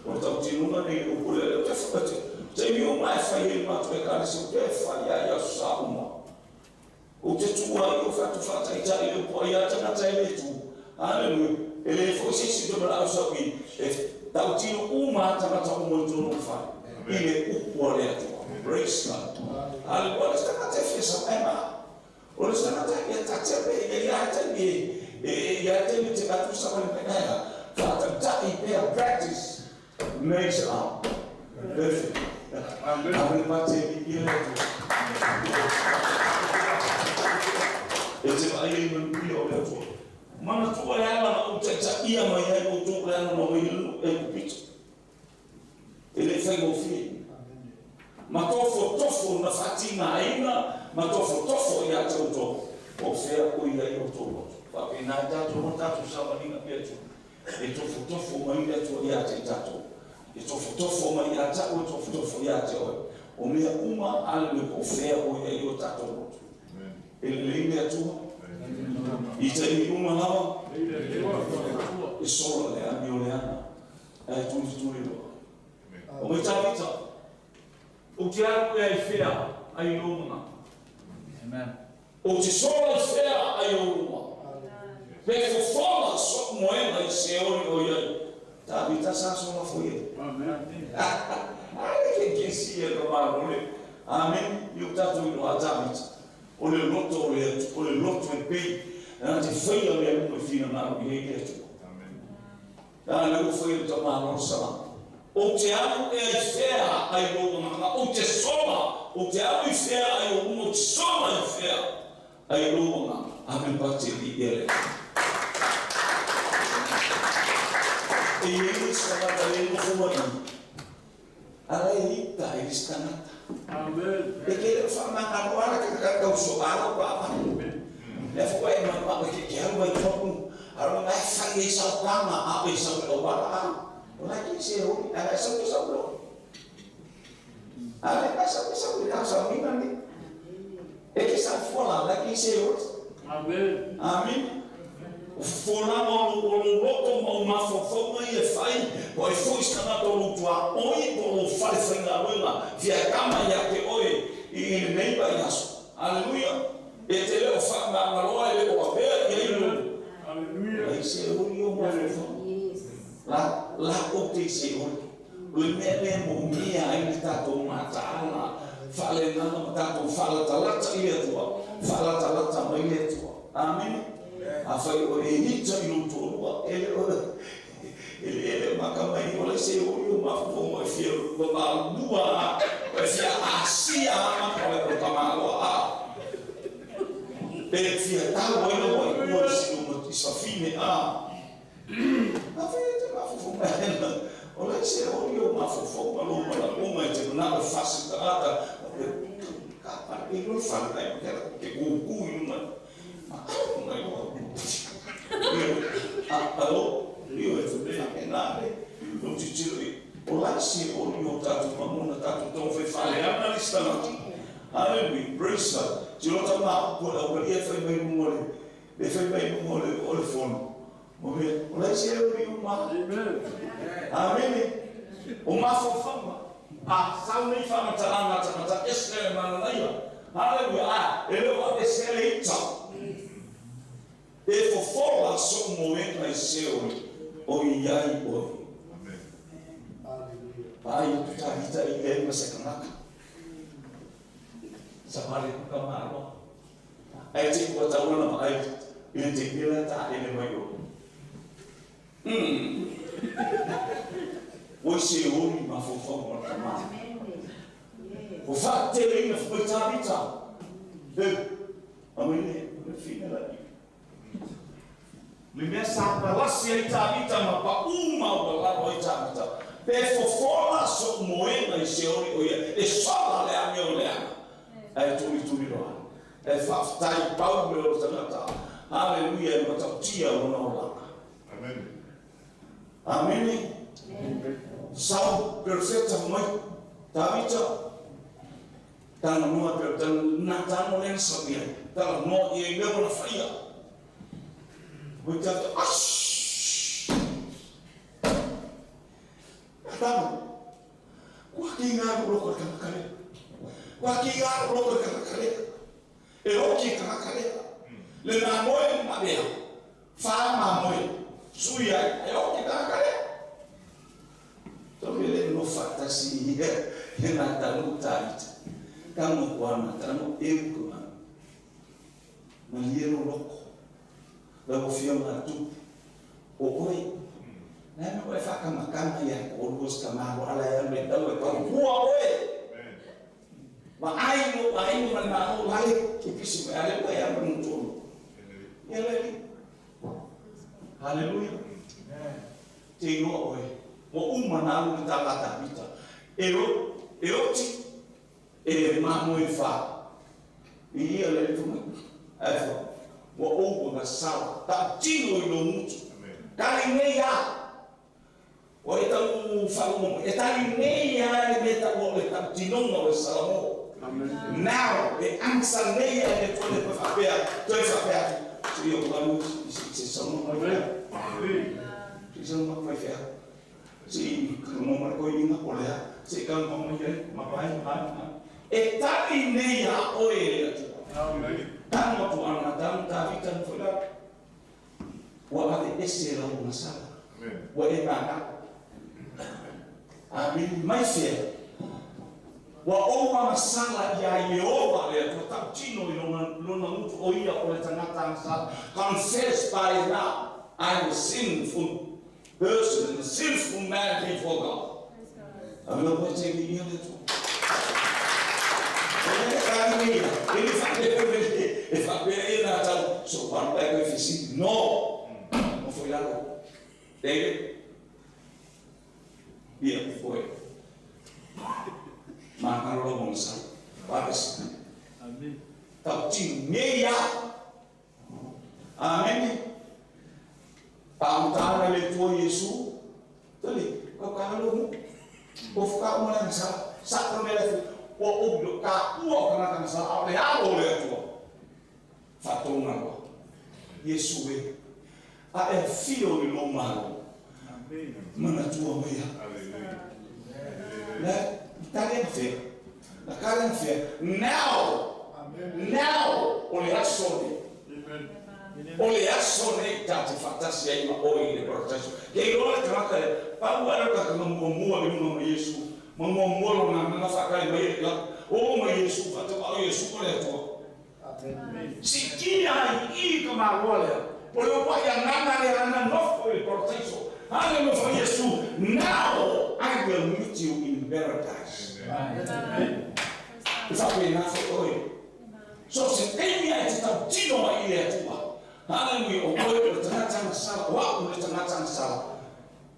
O tautino na nei o kule le te whakate. Te mi o mai whai e mātou e kāre se o te whai ia ia sa uma. O te tua i o whatu whātaitai le upo ai a tangata e le tu. Hallelujah. E le fo se si te mana au sau i. E tau tino uma tangata o mo tōno whai. I le upo a le atua. Praise God. Hallelujah. O le tangata e fia sa ema. O le tangata e tate pe e ia te mi e ia te mi te katu sa wale menea. Whātaitai pea practice makes up. Perfect. Amen. Amen. Pate i le atua. E te vai e manuia o le atua. Mana tua e ala na o taita ia mai ai o tō le ana mai e kupito. E le whai ngō. Ma tofo tofo na whatinga aina, ma tofo tofo i a te o tō. O whea o ia i o tō loto. Whape nā tātou mo tātou sawaninga pia tō. E tofo tofo mai le atua i a te tātou. E tofo tofo mai a tātou, e tofo tofo i a te oe. O mea uma ale me po whea o ia i o tātou loto. E le le atua. I te imi uma lava. E sola le ami o le ana. E tuli tuli loa. O mai tāvita. O te aru e ai whea ai lōmana. Amen. O te sola i whea ai o luma. Pe fofola so moena i se ori o iai. Tāvita sa sola fo ia. Amen. Ale ke kesi e ka marole. Amen. I o tātou i loa tāvita. O le loto o le atu, o le loto e pei. Nā te whaia mea uma i whina ngaro i hei atu. Amen. Nā le o whaia o ta māro sala. O te aru e ai whea ai o nganga, o te sola, o te aru i whea ai o umo, te sola i whea ai o nganga. Amen pate i ele. E i sangata e noho mai. Ara e ita e sangata. Amen. E ke le whamanga roara ka kakau so ara pa ama. Le fo e mai ma ke ke haru mai toku. Ara mai whai e sau panga a e sau o wara a. O la ki se hori ara sau ke sau lo. Ara ka sau ke sau ka sau ni mani. E ke sau fola la ki se hori. Amen. Amen. O fola o loto ma o mafofo mai e whai, po e fo istanga tō tua oi, po o whare whainga roinga, fia kama ia te oe i le nei pai aso. Hallelujah. E te leo wha ngā roa e leo apea i ei lo. Hallelujah. Lai se hori o mafofo. La o te se hori. Le mea mea mo mea ai le tātou mātaala, whale nana ma tātou whalatalata i atua, whalatalata mai le atua. Amen. A whai o e hita i roto rua, ele ele maka mai o le se o yo mafo e fia ma lua e fia asia ma ko le ko tamalo a e fia tau ai no i ua si o i sa fine a a fia te mafo mai o le se o yo mafo ma lo ma la o mai te na o fasi tata ka pa e lo fa mai ke ku ku i mai Alo, lio e whakena le, o titiro i, o lai se o lio tātou mamona tātou tō whai ana lista nati. Hallelujah, praise God. Tiro ta ngā upo le au e whai mai mungo le, le whai mai mungo le o le fono. Mo mea, o lai se o lio mā. Amen. Amen. O mafofanga. A sau nei whangataranga tangata esele mananaia. Hallelujah. A, e leo a esele ita. E fofola so moenga i se o i ai oe. Amen. Pai o tu tāhita i le ma se kanaka. Sa mare kuka maroa. Ai te kua tauna ma ai i le te mila tā ele mai o. Oi se ori ma fofo ma ka maa. O whaatele ina fo tāhita. E, amene, le fina la i. Le mea sa palasi ai tāvita ma pa uma o lalo ai tāvita. Pe fofola so moenga i se ori o ia. E sola le ame o le ana. Ai tuli tuli roa. E whaftai pau me o tangata. Hallelujah, e matautia o na o laka. Amen. Amen. Sau perfecta mai tāvita. Tana noa pe tana nā tano le sabia. Tana noa i e mea o na whaia. We got to ash. Tama. Kua ki ngā loko kanakare. Kua ki ngā loko kanakare. E oki e tagata lea. Le mamoe ma mea. Fa mamoe. Sui ai. E oki e tagata lea. Tau ele no faatasi ia na tanu Tavita. Tago kuana tago eu ka malie lo loko. Lau afioga a Tupu. O oe. Le a mea ua e faakamakama ia te oulua si tama ua ala e alu e tau e tautua oe. Vaai lou aiga ma le Malo lale ke pisi mai ale ua e alu i totonu. Ia le alii. Haleluia. Te iloa oe. Ua uma ona alu le tala a Tavita. E o, e oti, e mamoe fa. I ia le alii fai mai. Ae fai, ua ou agasala, tautino i lou gutu. Tali nei a. Ua e tau faalogo mai, e tali nei a le mea taua o le tautinoga o le Salamo. Now, e answer nei a e le Atua le toe faapea, toe faapea atu, se i ou alu se saunoaga mai fea. Se i saunoaga mai fea. Se i kalanoa mai le toeaina o le a, se i kalanoa mai ai, ma pai, ma ma. E tali nei a oe e le Atua. Tanu atu ana, tanu Tavita na foi lalo. Ua ave ese lau agasala. Ua e manao. Amene. Mai fea? Ua ou agasala iā Ieova le Atua tautino i lona, lona gutu o ia o le tagata agasala. Confess by his mouth, I am a sinful person and a sinful man before God. Avea ua te viia le Atua. O le tali nei ia, e le faapea koe me e faapea ia na tau so palu ai koe fesili. No! Nofo i lalo. David, ia oe. Māngalo lau agasala. Vavesi. Tautino nei ia. Amene. Faamatala le Atua Iesu, tali, kau ka lo mu. O fuka uma le agasala. Sa ka mea le fu, ua ou lo ka ua o tagata agasala, a o le alo o le Atua. Faatouga loa. Iesu e, a e afio i lou Malo. Manatua mai au. Le, tali ana fea. Na kali ana fea. Now! Now! O le aso lenei. O le aso nei ta te faatasi ai ma oe i le Parataiso. Ke iloa le tagata lea, pau lava lea o le tagata na muamua i luga ma Iesu, ma muamua lona agaga faatali mai ai la, o ma Iesu, faatoa o Iesu o le Atua. Siitia ai i i ka Malo lea, o le uluai agaga lea na nofo i le Parataiso. Haleluia, Iesu, now I will meet you in paradise. E faapena foi oe. So se taimi ae te tautino ai i le Atua. Haleluia, o oe o le tagata agasala, o a'u le tagata agasala.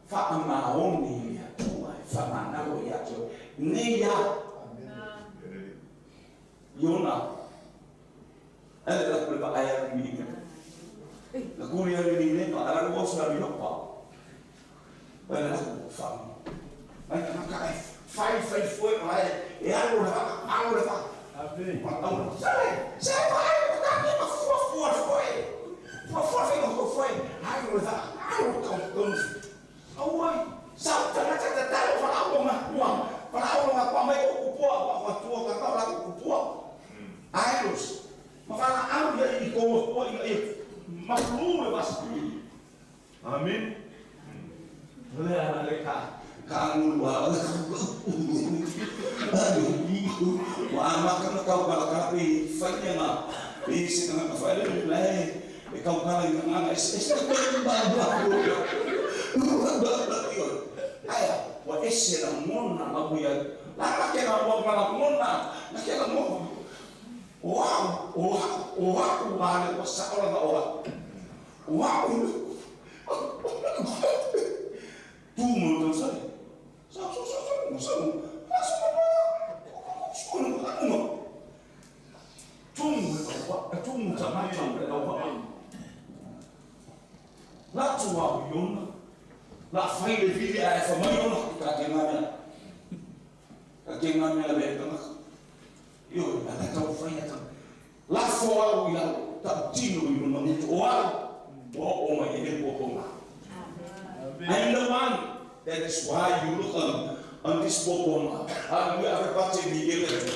Faamaoni i le Atua e faamanalo ia te oe. Nei a Iona, ale la kule pa ai alu ni ne. La kule alu ni ne pa ala lu osa alu yopa. Ai la ku fa. Ai ka ka ai fai fai foi ai e alu le fa alu le fa. Amen. Sale, sale fa ai ko ta ni ma fua fua foi. Fua fua foi ko foi. Alu le fa alu ka ko. Auai, sa ta ta ta ta fa au ma ua. Fa au ma kwa mai ko kupua wa tua ka ka la kupua. Idols. Ma fa au ia i ko ko i ma flu le vas. Amen. Le ana le ka ka ngulu wa. Wa ama ka na kau kala kala pe fai nga. E se ka nga fai le le e kau kala i nga nga es es ba ba ba. Ba ba Aia, ua ese lagona la ua la la ke la ua la lagona la ke la mo. O au, o au, o au a le ua sao la o au. O au. Tu mo tau sai. Sa sa sa sa sa sa sa sa sa Tumu e kau tumu ta mata e kau La tu au iona. La fai le vili ae fa mai ona ka te ngā mea. Ka te ngā mea la mea tangata. Io, la tau fai ata. La fo au i lalo, tau tino i lona mutu o au, ua oo mai e le puapuaga. I am the one, that is why you look on this puapuaga. Hallelujah, ave pate ni ele atu.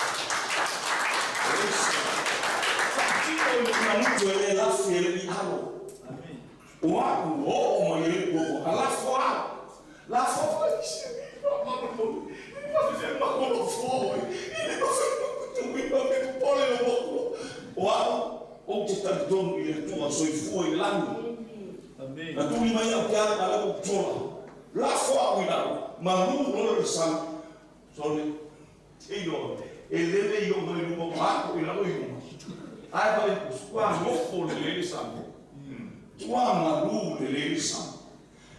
Tautino i lona mutu e le lafi e le i alo. O a'u ua oo mai ai le puapuaga, lafo au, lafo ai se O a'u ou te talitonu i le Atua soifua i le lagi. Na tuli mai au ke alu a lea ua ou tola. Lafo a'u i lalo, malu loa le sami. Sole, te iloa, e lele i o mai luma o ako i lalo i luma. Ae vai ua nofo lelei le sami. Ua malu lelei le sami.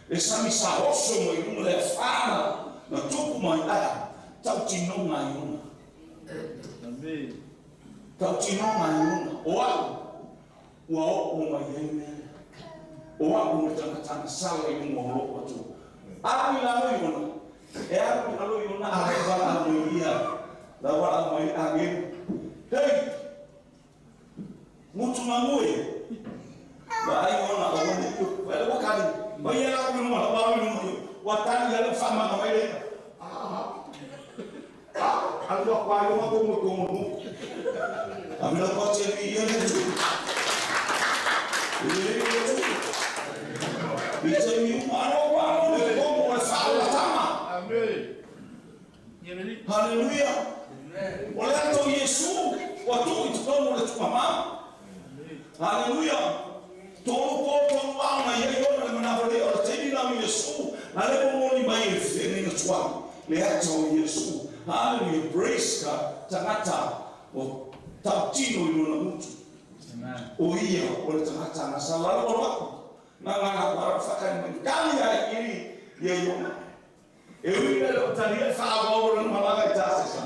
Le sami sa oso mai luma le afana na tupu mai ae tautinoga ai ona. Tautinoga ai ona. O a'u ua oo mai ai mea lea. O a'u le tagata agasala i luga o lou Atua. Alu i lalo i ona, e alu i lalo i ona a le valaau mai ia, la valaau mai agelu. Hei! Mutu magu e! Vaai ona aua ne i upu. Vai le ua kali. Vai ia la ku i luga, la ua alu i luga i ua tali ia le faamama mai le ia. Ah! Alu a kwa i ko mo ko mo. A me la kwa te ni ia le tu. Le le le tu. I te mi uma alo wa alo le ko mo le fa la tama. Amen. Hallelujah. O le ato Iesu ua tuu i totonu o le tuuamā. Hallelujah. Tolu po tolu ao na iai ona le manawa le o le taimi la o Iesu. Na le momoli mai e le feagaiga tuai le ata o Iesu. Hallelujah. Praise God. Tagata o tautino i lona gutu. O ia o le tagata na sa lalo o aku. Na ngana kwa ra whakani mai. Kali ai iri ia iona. E ui le o talia e whaawau o lana malaga i tāsesa.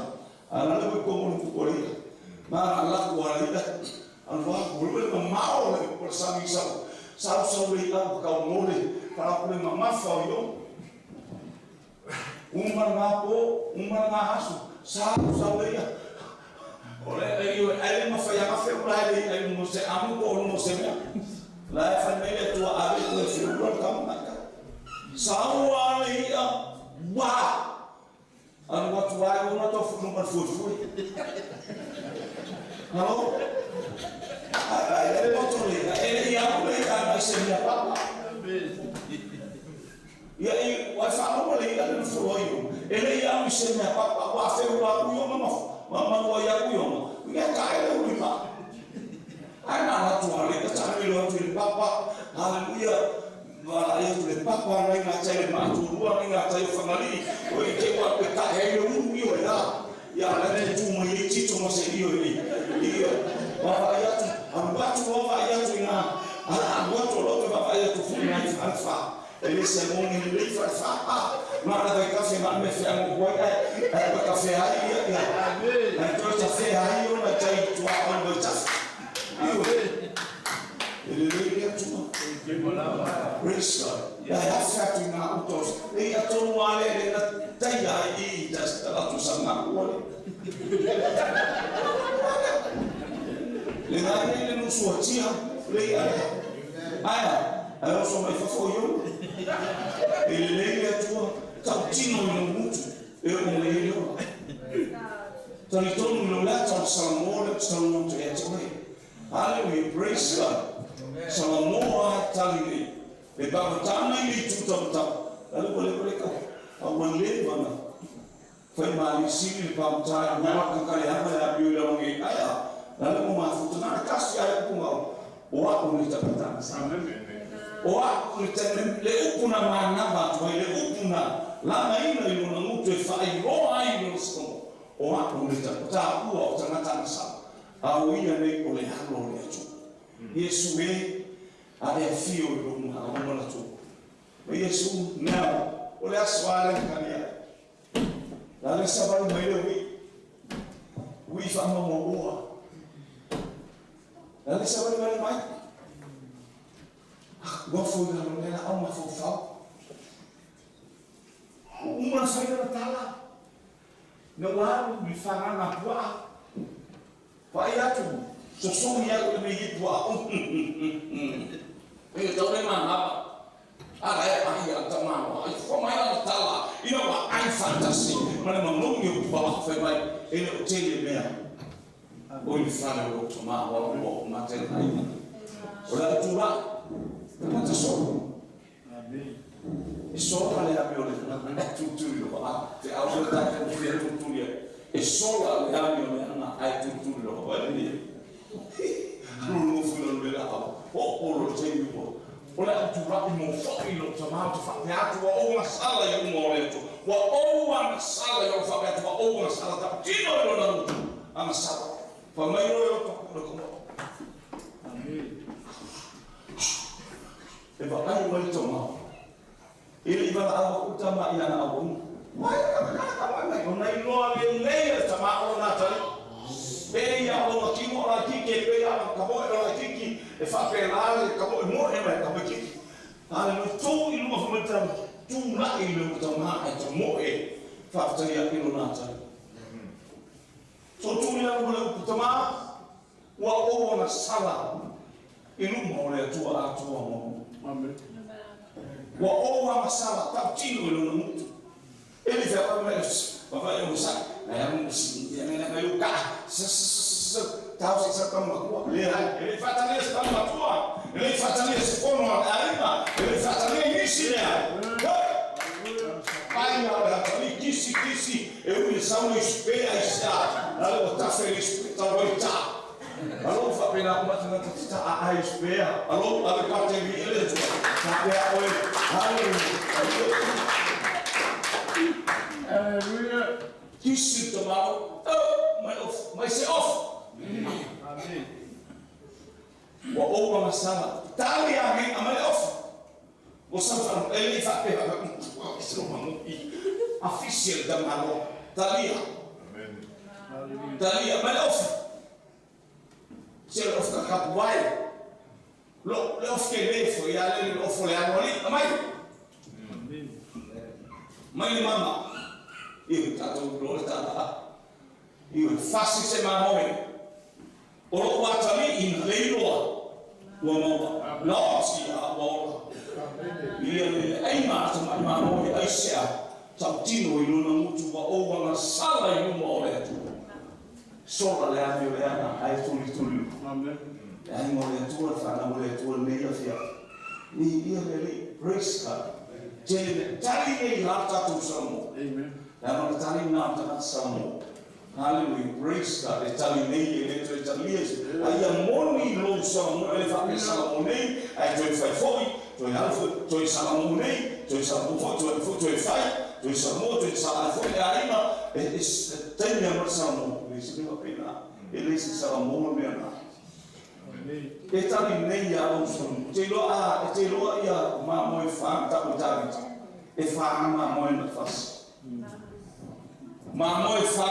A na le ko mo ku koria. Ma na la ku ala ida. An wa ku le ma mao le ko sami sa. Sa sa le au ka mo le para ku le mamafa o yo. Uma ngā po, uma ngā asu. Sa sa le ia. O le e i ele ma fa ya fe ula ele ai mo se amu ko mo se mea. La e fa mele tua ave tu e fi ula ka ma ka. Sa ua le ia. Wa! Anu watu ai ona to fu numa fu fu. Halo? Ai ai le moto le ele ia le ka mai se mea papa. Ia i wa fa mo le ia le fu loi. Ele ia mi se mea papa wa fe ula ku yo mama mama wa ia ku yo. Ia ka ele uli ma. Ai na la tu ale ka tsa mi lo tu le papa. Hallelujah. Wala ia tu le papa nai ngā tai le māturua nai ngā tai o whangali. O i te wā pe ta hei le uru i o ia. Ia le te tū mai e tito ma se i o i. Ia, wā ia tu, alu atu wā wā ia tu i ngā. Alu atu lo te wā ia tu fu ngai whanwha. E le se moni le lei whanwha. Ngā rā vai kafe ngā me whea ngō kuai ai. Ai pa kafe ai ia ia. Ai toi ta whea ai o nai tai tua au vai tafa. Io. E le lei lea tuma. Praise God. Ia he afe atu i ngā uta o e ia tonu ale le na tai ai i ta ratu sa ngā kuale. Le ngā nei le nusu tia, le ia lea. Aia, ai oso mai fafo i ona. E le lei le atua, tau tino i lo mutu, e o mai e leola. Tali tonu i lo lea tau Salamo le tau te ea te oe. Hallelujah, praise God. Salamo a tali nei. Le baba tāna i le tū tau tau. Ale wale wale ka. A ua leva na. Whai maali sili le pā tai ua ka kare hanga le api o i lalongi i aia. Na le mo mafuta nā kasi ai upunga o. O aku ni takatana sa. O aku ni te le upu na mānava atu ai le upu na lama ina i lona ngutu e whai roa ai i lona sikomo. O aku ni takatana ua o tangatana sa. A o ia nei o le halo o le atu. Iesu e a le afio i lona a o mana tu. O Iesu now o le aso ale kania. La le sabali mai le ui. Ui wha mamo oa. La le sabali mai mai. Ua fo i lalo nela au ma fo fau. Uma na whaina na tala. Na waru mi whanganga pua. Whai atu. Sosongi aku le mei pua. E tau le manapa. Ara e ai a ta mano. Ai fo mai la tala. Ina wa ai fantasy. Ma le manongi o pua whai mai. E le o tele mea. O i fale o lou tamā o au o matele aiga. O le autu la, tagata solo. E sola le ame o le aga tulituli lova a. Te au le tātou fia tulituli ai. E sola le ame o le aga ai tulituli lova vai le. Lulu fui lo le au. O o lo te mi o. O le autu la i mo fo i lo tamā te wha te atu wa o ngā sala i umo o le atu. Wa o ngā sala i o wha atu wa o ngā sala ta tino i lo na mutu. Ngā sala. Fa mai ro i o toku le komo. E wa ai mai tō mau. Ele i wala awa uta ma i ana awa umu. Mai ka ka ka mai mai. O nei loa le lei le tama o nā tali. Pe ia o na kimo o na kiki, pe ia o ka moe o na kiki. E wha pe la le ka moe moe mai ka moe kiki. Ale no tō i luma wha mai tama. Tū la i le uta ma e ta moe. Wha whtari a ilo nā tali. So tū ni alu le upu tama. Ua o na sala. I luma o le atua atua mo. Amen. Ua o wa masala tau tino i lona mutu. Ele fai wa mai wa vai o sa. Na ya mu si ya na na yo ka. Sa sa sa tau si sa tama kua. Le hai. Ele fa tani sa tama tua. Ele fa tani sa fono a aima. Ele fa tani isi ne. Pai na la tani kisi kisi e u sa u ispe a isa. Na o ta fe ispe ta o ta. Alo fa pena uma tanga ta a a ispe. Alo a le parte vi ele tu. Ta pe a oi. Hallelujah. Kisi te mau. Oh, my off, my se off. Amen. Wa o ma masala. Tali a me a my off. O sa fa ele fa pe se o mo i. Official da malo. Talia. Amen. Hallelujah. Talia my off. Se off ka kap wai. Lo le off ke le fo ya le off le amoli. Amai. Amen. Mai mama. I tatou lo ta. I fasi se mamoe. O lo watali i leiloa. Ua maua. Naoti a ua. Ia le ai ma ta mai mamoe ai sea. Tau tino i lona mutu wa o wanga sala i luma o le atu. Sola le ame o le ana ai tuli tuli. Amen. Le ai mo le atua le whanau le atua nei a fia. Ni ia le le praise God. Tele tali nei ha tātou Samoa. Amen. Le ama tali nā tangata Samoa. Hallelujah, praise God. E tali nei e le toe tali e. Ai a moni lou Samoa e le whape Samoa nei. Ai toe whai foi, toe alfo, toe Samoa nei, toe Samoa foi, toe foi, toe whai, toe Samoa, toe Samoa foi le aima. E taimi a mara Samoa. E se lewa pena. E le se Samoa mea nā. Amen. E tali nei a lou Samoa. Te loa a, e te loa ia mā moe wha ta o Davita. E wha mā moe na fasi. Mā moe wha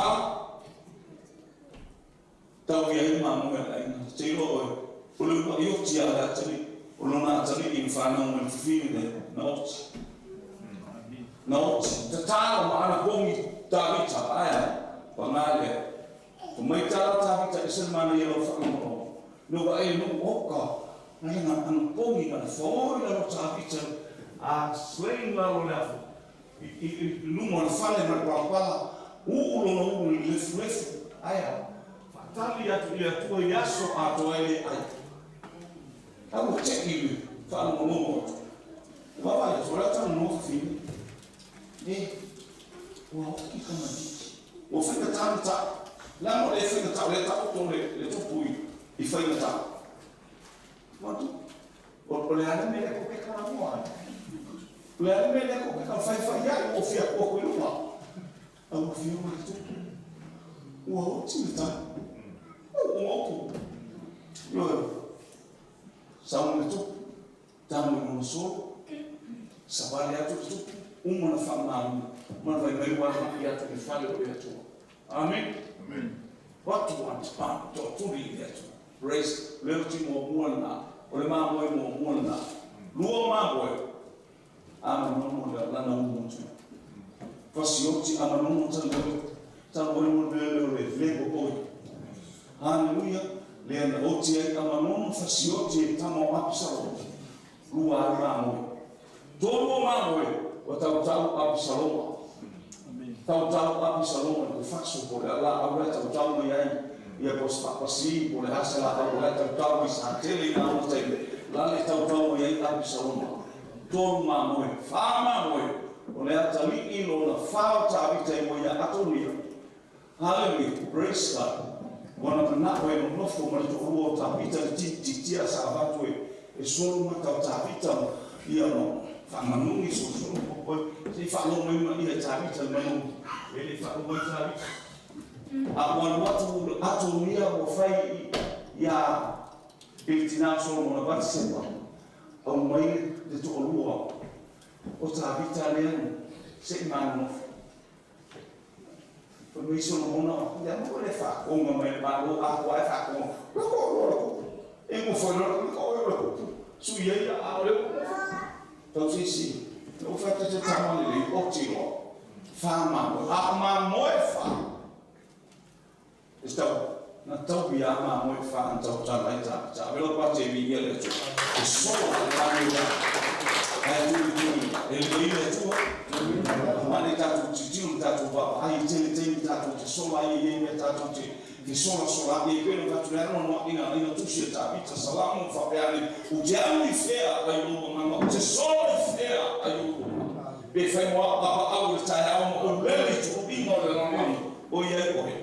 tau ia i mā moe la ina. Te loa oe. O le ua i oti a le atali. O lona atali i whanau mai whiwhini le na oti. Na oti. Te tāro ma ana kongi Davita. Aia. Pa ngā lea. Ko mai tāra Davita e se mana i lau whanau. No wa e no oka. Na le ngā ana kongi na whaoi la ro Davita. A slain la lo le afo. I luma na whale ma palapala. Uu lona uu i lefu lefu. Aia. Whatali atu i atua i aso atoa e le ai. Au te i le whanau atu. Wawa i tora tau no whini. E, ua hoki ka maniki. Ua whainga tāna tā. La mo le whainga tā, le tā o le tupu i whainga tā. Watu, o le ane me le ko ke kana moa. O le ane me le ko ke kana whai whai ai o whia kua koe luma. Au ua whia mai tupu. Ua oti le tā. O ngoku. Loe, sa le tupu. Tamu i mona solo. Sa wale atu le tupu. Uma na wha mana vai mai wala i atu le whale o le atua. Amen. Amen. Watu atu pa to turi i le atua. Praise le oti mo mua na. O le maa moe mo mua na. Lua maa moe. Ama nono le lana umu tu. Fasi oti ama nono tanu tanu mo le le le le oi. Hallelujah. Le ana oti ai ama nono fasi oti e tama o Absalom. Lua ai maa moe. Tolu maa moe. O tau tau Absalom. Amen. Tau tau Absalom ko faso ko le ala au le tau tau mai ai. Ia po o se faapasi po o le a se laau o la e tautau ai sa tele i na ona taimi la le tautau mai ai Apisaloma. Tolu mamoe, fa mamoe, o le atalii lona fa o Tavita e moe ia Atonia. Hallelujah, praise God. Ua na manao e nonofo ma le toalua o Tavita le tititi a sa avatu e e solo mata o Tavita ma ia ma faamanuni solosolo po se i faalogo mai ma ia e Tavita le manu e le faalogo mai Tavita. A ua alu atu Atonia ua fai ia i le tina o Solomona Batiseba aumai le toalua o Tavita lea se i manonofo. Fai mai Solomona, Ia aua le faakoga mai le Malo atoa ae faakoga. Lako loa le kupu. E gofai loa le kupu, le kupu. Sui ai a o le upu. Tau se isi. Na ou fai atu te tama lelei, oti loa. Fa mamoe. A o mamoe fa. E tau, na tau ia mamoe fa an tau tala ai ta. Ta avela pa te mi ia le atu. E sola le lani o Ae tuli tuli, e lelei le Atua. Mane tatou tilotilo ma tatou vaavaai i tele taimi tatou te sola ai e i ai mea tatou te fesolasola ai e pei ona avatu le anoanoaiga ina tusi a Tavita Salamo ma faapea ane, Ou te alu i fea ai lou agaga, ou te sola i fea ai lou agaga. Pe fai mo au apaau i le taeao ma ou lele i tuluiga o le lalolagi, o i ai oe.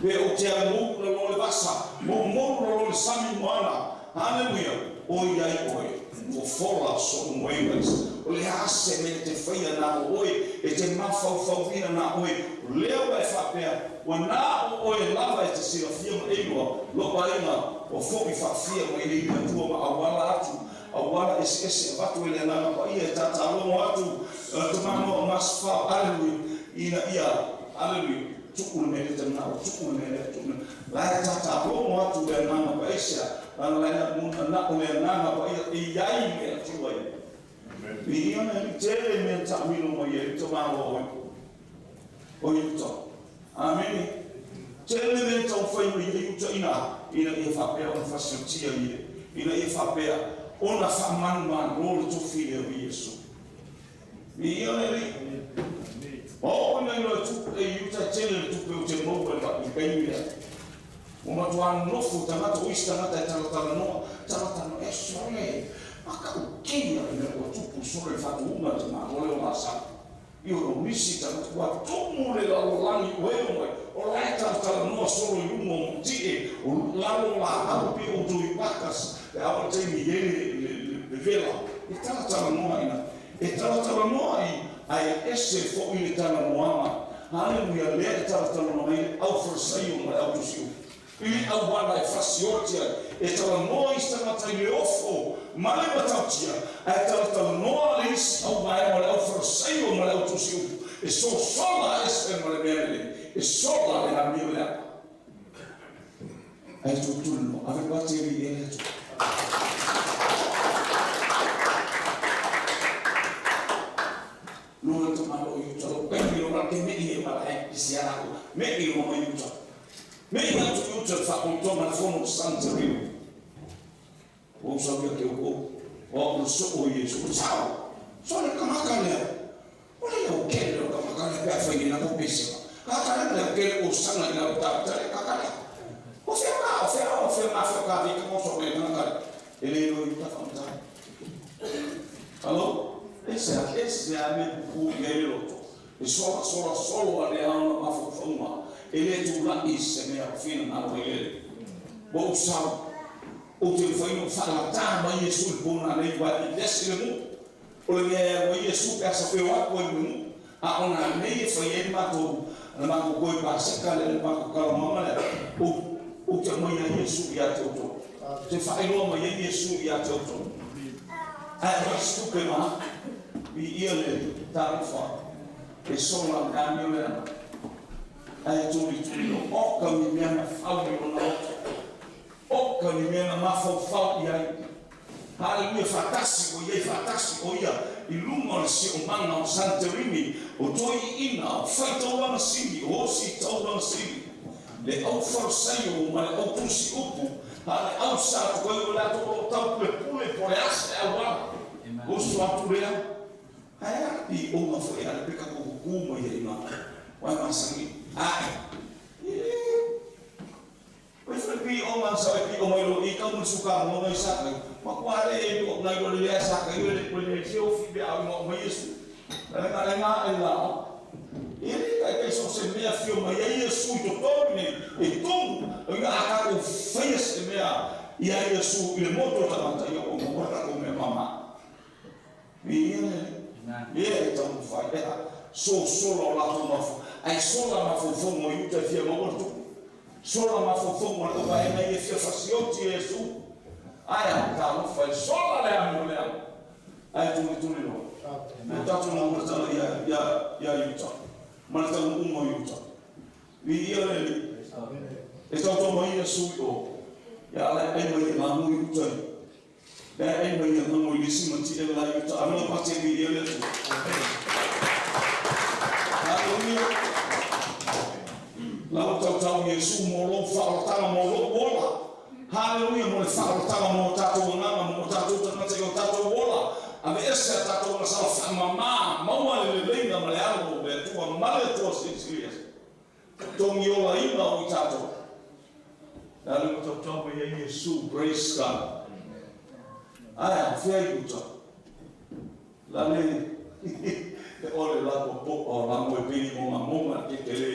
Pe ou te alu lalo le vasa, moumou lalo le sami moana, Haleluia! O i ai oe, fofola sou moega i O le a se mea e te faia na o oe, e te mafaufauina na oe, o lea ua e faapea, ua na o oe lava e te silafia ma e iloa, lou aiga, ua foʻi faafia mai nei le Atua ma auala atu, auala eseese avatu e le Agaga Paia e tatalogo atu, tamanoa o Masefao, aleluia, ina ia, aleluia, tuu le mea lea te manao, tuu le mea lea, tuu le mea la e tatalogo atu le Agaga Paia, lana la e na o le Agaga Paia e i ai le Atua ia. Viia le Alii, tele mea na taamilo mai ai le tamaloa o o Iuta. Amene. Tele mea na taumafai mai ai Iuta ina ina ia faapea ona fasiotia ia, ina ia faapea ona faamanumalo le tofi lea o Iesu. Viia le Alii. Oo ina iloa e tupe e Iuta e tele le tupe ou te maua i le taimi lea. Ua matua nofo tagata, o isi tagata e talatalanoa, talatalanoa, e sole, matautia le mea ua tupu sole le faatuuga a le tamaloa lea o Lasalo. Ioe, o nisi tagata ua tumu le lalolagi ua eo mai, o la e talatalanoa solo i luga o matie, o lalo o laau pei o Joey Parkers, pe a oo i le taimi i ai le vela, e talatalanoa ina, e talatalanoa i, ae ese foi le talanoaga. Haleluia, lea e talatalanoa ai le au Farisaio ma le au Tusiupu i le auala e fasioti ai. E talanoa isi tagata i le ofo ma le matautia, ae talatalanoa le isi auvaega o le au Farisaio ma le au Tusiupu e sosola ese ma le mea lelei, e sola le amio le apa. Ae tulituli loa, ave loa te i le Atua. No le tamaloa i uta lou taimi o la te mei e mala e isi ala ko mei o mai uta. Mei atu i uta le whakotoa ma le fono o Santarino. O sau ia te o o au le soo i Iesu o sao. So le kamaka lea. O le au kele o kamaka lea pe a whai na ko pese. Ka ka lea le kele o sanga i la ta ta le kaka lea. O fea ma o fea o fea ma fea ka vi ka mo so le kamaka lea. E le lo i ta whamata. Alo? E se a e se a me pupu i ai le loto. E sola sola solo a le aona mafaufauga. E le tula'i se mea o finagalo ai le. Ua ou sau. Ou te mafai ona faalatā mai Iesu i le pona nei ua e vesi le nuu. O le mea e alu ai Iesu pe a sapeo atu ai le nuu. A o nā nei e fai ai le matou le matou toe Paseka lea le matou talanoaga lea. Ou ou te aumaia ai Iesu ia te outou. Te faailoa mai ai Iesu ia te outou. Ae avatu se tupe ma viia le Alii, talofa e sola le amio le ana. Ae tulituli loa, oka ni mea na fau i lona loto. Oka ni mea na mafaufau i ai. Haleluia, faatasi ua i ai faatasi o ia i luga o le siomaga o Santorini, o toeaiina, o faitaulaga sili, o ositaulaga sili, le au Farisaio ma le au tusi upu, a le au Satukaio o le latou o lo o taupulepule po o le a se auala. Uso atu lea, ae a i ouga foi a le peka kukukū mai ai ma, wae masani, ae, e le, mo suka mo ngai sa kai ma kwa le e o ngai o le sa kai le le se o fi be au mo Yesu le nga le nga e la e le kai kai so se mea fio mai ai Yesu to to ni e tu nga aka o fai se mea ia Yesu i le moto ta ta ia o mo ta ko me mama i e e ta mo fai e so solo la to ma ai sola ma fo fo mo yuta fia mo to sola ma fo fo mo to vai na fia fasioti Yesu ai a ta lo fai sola le a mo le ai tu tu le no ta tu na mo ta ya ya ya yuta ma ta mo mo yuta vi ia le e ta to mo Yesu o ya la ai mo la mo yuta le ai mo ya mo li si mo ti e la yuta a no pa te vi ia le tu. Hallelujah. La o tau Yesu mo lo fa o mo lo ola. Hallelujah mo le fa o mo tatou nganga mo tatou tangata o tatou ola. Ave ese tatou na sa fa mama maua le leina ma le alo le tua male tua sisilia. Tongi ola ina o tatou. La le tau tau me Yesu praise God. Ai fia uta. La le le ole la po o la mo e pili mo ma ke ke le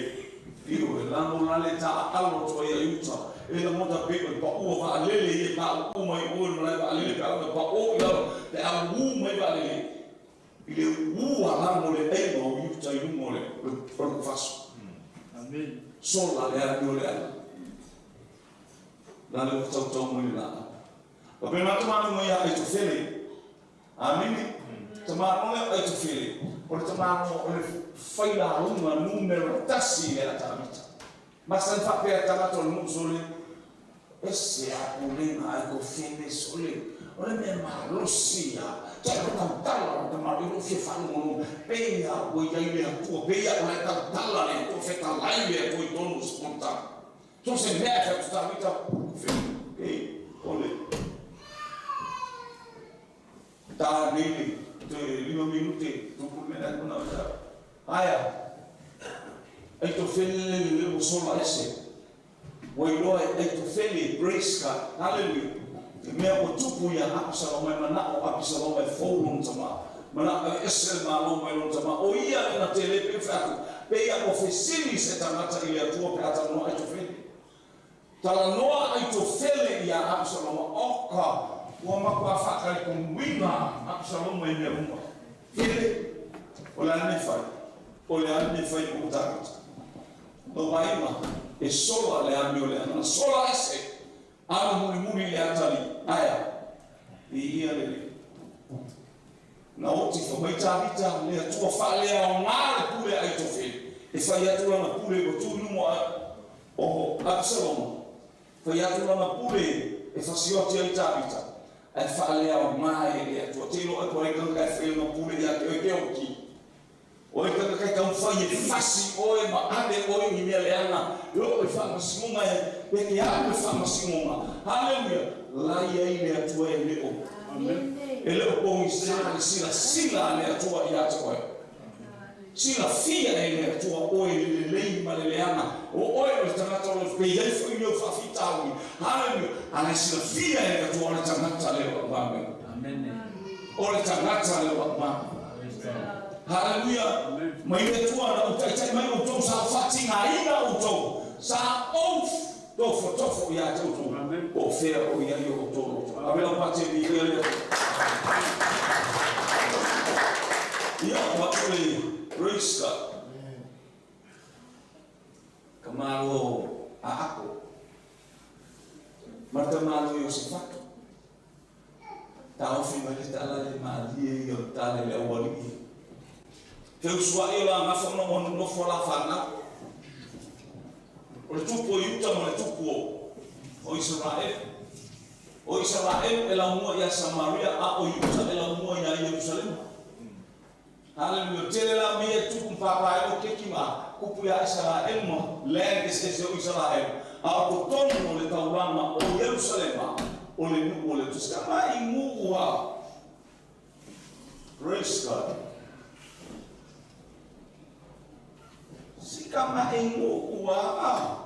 io e la mo la le ta alo to ia uta e la mo ta pe pa o va lele e pa o mai o no la va lele pa o pa o ia le a u mai va lele i le u a la mo le e mo uta i mo le o faso. Amen. Sola le a le la le tau tau mo le la o pe na tama mo ia e to fele. Amen. Tama mo le e to fele o le tama o le faila lunga numero tasi le atamita. Mas san fa pe tamato le musole ese a pulena ai ko fene sole o le me malosia ta ko tala o ma ro fi fa no pe ya o ya ile a tu pe ya o le tala le ko fe ta lai le ko i dono sponta. So se me fa tu ta vita fe e ole ta ni te lima minute tu ku me na kuna aia ai to fele le o sola ese o iloa ai to fele praise God. Hallelujah. Te mea o tupu ia Apisaloma e mana o Apisaloma e fou tama mana ese malo mai lon tama o ia na tele pe fatu pe ia o fesili se tangata i le atua pe ata noa ai to fele tala noa ai to fele ia Apisaloma oka ua makua whakare ko muinga Apisaloma i mea uma fele o le ane fai o le ane fai o tākata no vaima e sola le ame o le ana sola ese anu muli muli le atali aia i ia lele na oti fa mai tāvita le atua whaalea o ngā le pule ai tō whele e whai atu lana pule o tūnumo o Apisaloma whai atu lana pule e whasioti ai tāvita e whaalea o ngā e le atua tēlo e kore kanga e whae ngā pule ia te oe ke oki oe kanga kai kau whai e fasi oe ma ave oe ni mea leanga e o e whaamasingonga e pe ke au e whaamasingonga. Hallelujah. Lai ai le atua e leo. Amen. E leo pongi sa le sila sila le atua i ate oe. Sila fia e le atua oe le lelei ma le leanga. O oe o le tangata o le pe iai fo i leo whawhitaui. Hallelujah. Ale sila fia e le atua o le tangata leo amen. Amen. O le tangata leo amen. Hallelujah. Mai le tua na utai tai mai o tau sa whatinga ina o tau sa o tofo tofo ia te o tau o whea o ia i o tau roto. Ave lau pate mi ia le ia o atu le praise God. Ka malo a ako. Marta malo i o se whatu. Ta ofi mai le tala le maalie i o tala le awali i. Te usua e la ngawha ona mo nofo la whanau. O le tupu o Iuta ma le tupu o Israel. O Israel e la mua ia Samaria, a o Iuta e la mua ia Jerusalema. Hallelujah. Tele la mea tupu mpapa e o keki ma kupu ia Israel ma land ese o Israel. A o tonu o le taulanga o Jerusalema o le nuku o le tuska mai mua. Praise God. Sika mai mua.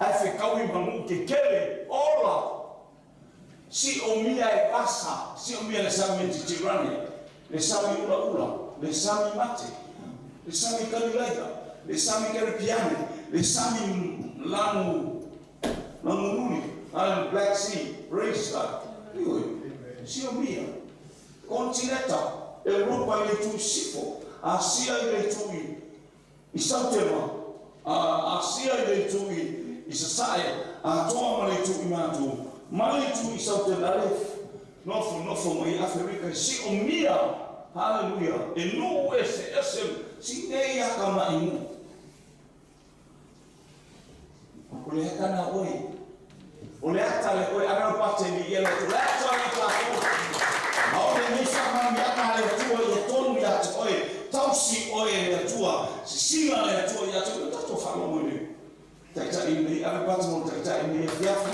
Ae fekaui ma nuu tetele ola siomia e vasa siomia le sami Mediterranean le sami ulaula le sami mate le sami Kalilaia le sami Karipiane le sami lanu lanunuli le Black Sea. Praise God. Ioe siomia kontineta Europa i le itu i sifo Asia i le itu i Sautema Asia i le itu i Sasae atoa ma le itu i Matu ma le itu i Sautema le nofo nofo mai Aferika i siomia. Hallelujah. E nuu ese ese si nei aka mai mu o le ata na oi o le ata le oi ana pate ni ia le le ata le tatou ma o le nei whakamaniaka le Atua ia tonu ia te oe tausi oe le Atua sisila le Atua ia te oe tatou whaalogo i le taitai nei ave pate mo taitai nei afiafi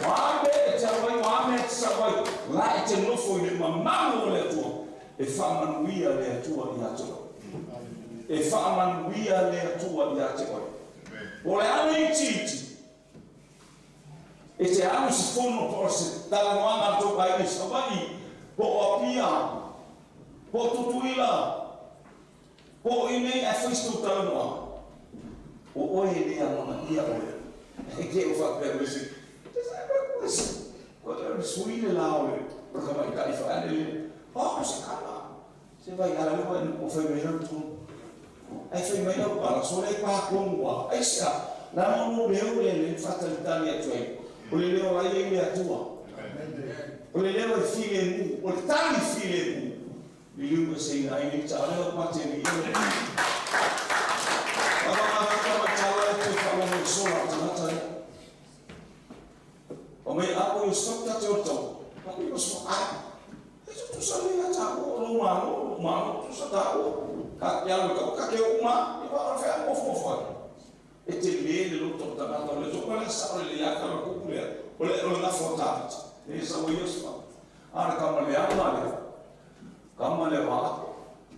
wa ame e te awai wa ame e te sawai la e te nofo i le mamalu o le Atua e whaamanuia le Atua ia te oe e whaamanuia le Atua ia te oe o le ane iti e te alu se fono po o se talanoaga tou aiga i Savaii po o Apia po o Tutuila po o inei ae fai se tou talanoaga o oe e lē amanaia oe e ke o faapea mesi sui le la o le tamaitaʻi faale le o se kala se vai ala le o fai mai lau tonu ai fai mai lau pala so le pākonu ua ai sea lana o leo le le faatalitali atu ai o le leo ai ai le Atua o le leo e file mu o le tali file mu liliu ka seina ai nei ta leo pate ni ia Ava ma te whaalogo i sola tangata le O mai ako i stop ta te o tau Ako i so ai E tu tu sa le ata o lo malo malo tu sa ta o ka ke alo ka ke o ma i wa o fe mo fo fo e te le le lo to tangata o le to pala sa o le ya ka ko pule o le o na fo ta e sa o yesu a ka ma le ama le ka ma le wa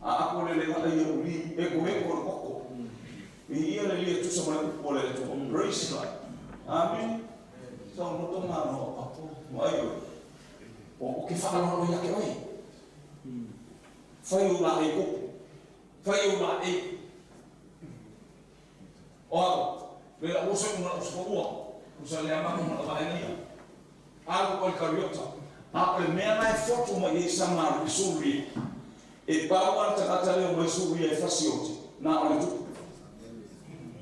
a ako le le ga ia uli e ko e ko ko i ia le le tu sa ma le ko le to praise God. Amen. So no to ma no apo mai o ke whakalolo ia ke oe whai o la e kopu whai o la e o ako le la oso una oso ua usa le amano na vaengia alu o le kariota a o le mea na e fotu mai e samaru i suri e pau ana tagata leo mai suri e fasioti na o le tupu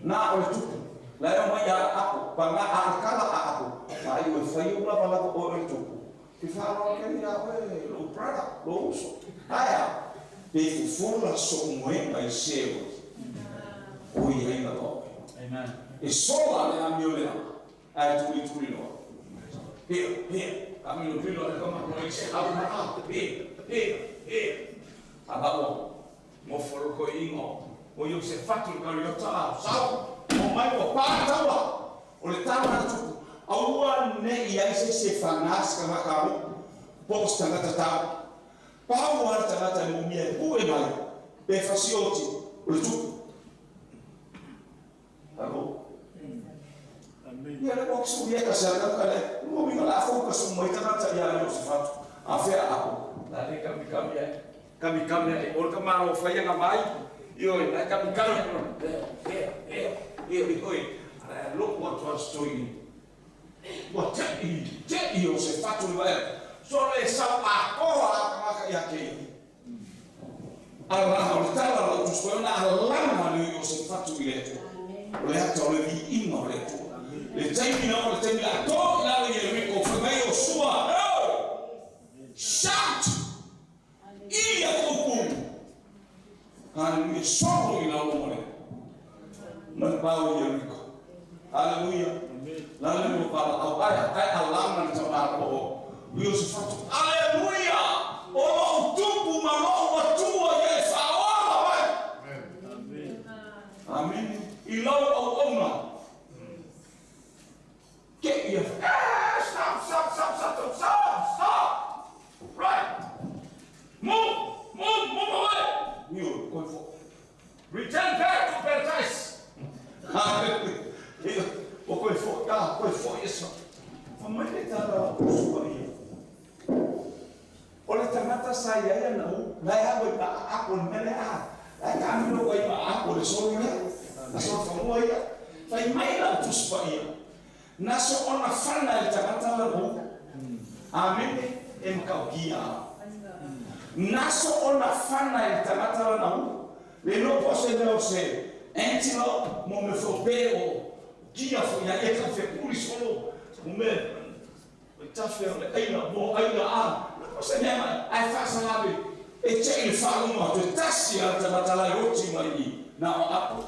na o le tupu la e o mai a ako pa nga a kala a ako pa i o e whai o lava lava o le tupu te whaaloa ke ia oe lo brother lo uso aia pe fufula so moenga i sewa o i ai lava oe. Amen. E sola le amio le ama ae tuli tuli loa hea hea kami lo pilo le kama no i se au ma a hea hea hea ala o mo folo ko ingo o yo se fatu le kariota a sau o mai o pa taua o le tala na tupu aua ne i ai se se whangas ka makau po se tangata tau pau ana tangata e mumia e pue mai pe fasioti o le tupu. Alo. Ia le wak su ia ka se ka le mo mi la fo ka su mai tangata ia le se fatu a fe a ko la le kami kami ai kami kami ai o ka maro fa ia mai io la kami kami e e e e oi ala lo wa to stoi wa te i o se fatu le vai so le sa a ko a ka ia ke ala o le tala o tu sto na ala le o se fatu i le tu o le ata o le vi inga o le tu le taimi na o le taimi la to la le Yeriko fa mai o sua shout ia kupu hallelujah solo i la o le ma pau Yeriko hallelujah la le mo pala au ai ai alama le tama o o se fatu hallelujah o lo tupu ma lo atua ia e whaola mai. Amen. I lau au auna Get your stop stop stop stop stop stop right move move move away you go for Return back to paradise. O koe fo Paia. Fai mai lau Tusi Paia, na soona fana e le tagata lana ulu. Amene, e matautia lava. Na soona fana e le tagata lana ulu. Le iloa po o se mea o se antelope mo mea foi o bea o deer foi ia e tau fepuli solo mo mea o tafe o le aila mo aila a na po se mea mai ae faasalave e che'i le faalogo atu e tasi a le tagata la e oti mai i na o apo.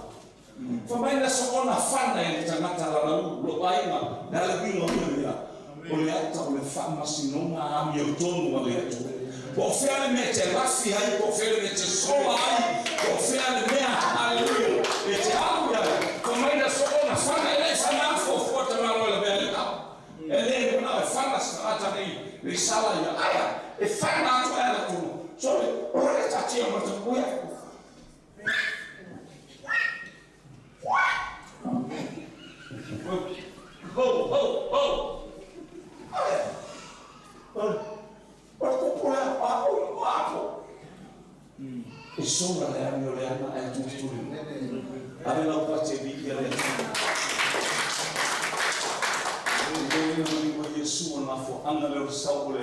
Fai mai na soona fana e le tagata lana ulu lou aiga le a le uiga o ia mea o le ata o le faamasinoga amiotonu a le Atua. Po o fea le mea e te lafi ai, po o fea le mea e te sola ai, po o fea le mea, haleluia, e te alu i ai, fai mai na soona fana, e le i fana fuafua tamaloa i lavea ai le tau. E le manao e fana se tagata nei le i sala ia, ae a? E fana atu ae ala tonu. Sole, o la le taatia mai le tau, oia. Ho, ho, ho! Ae, o le, o le kupu lea, o au i o apo. E sola le amio leaga ae tulituli. Ave lau pate e viia le Atua. E le maliu ai Iesu o le mafuaaga lea o le sau o le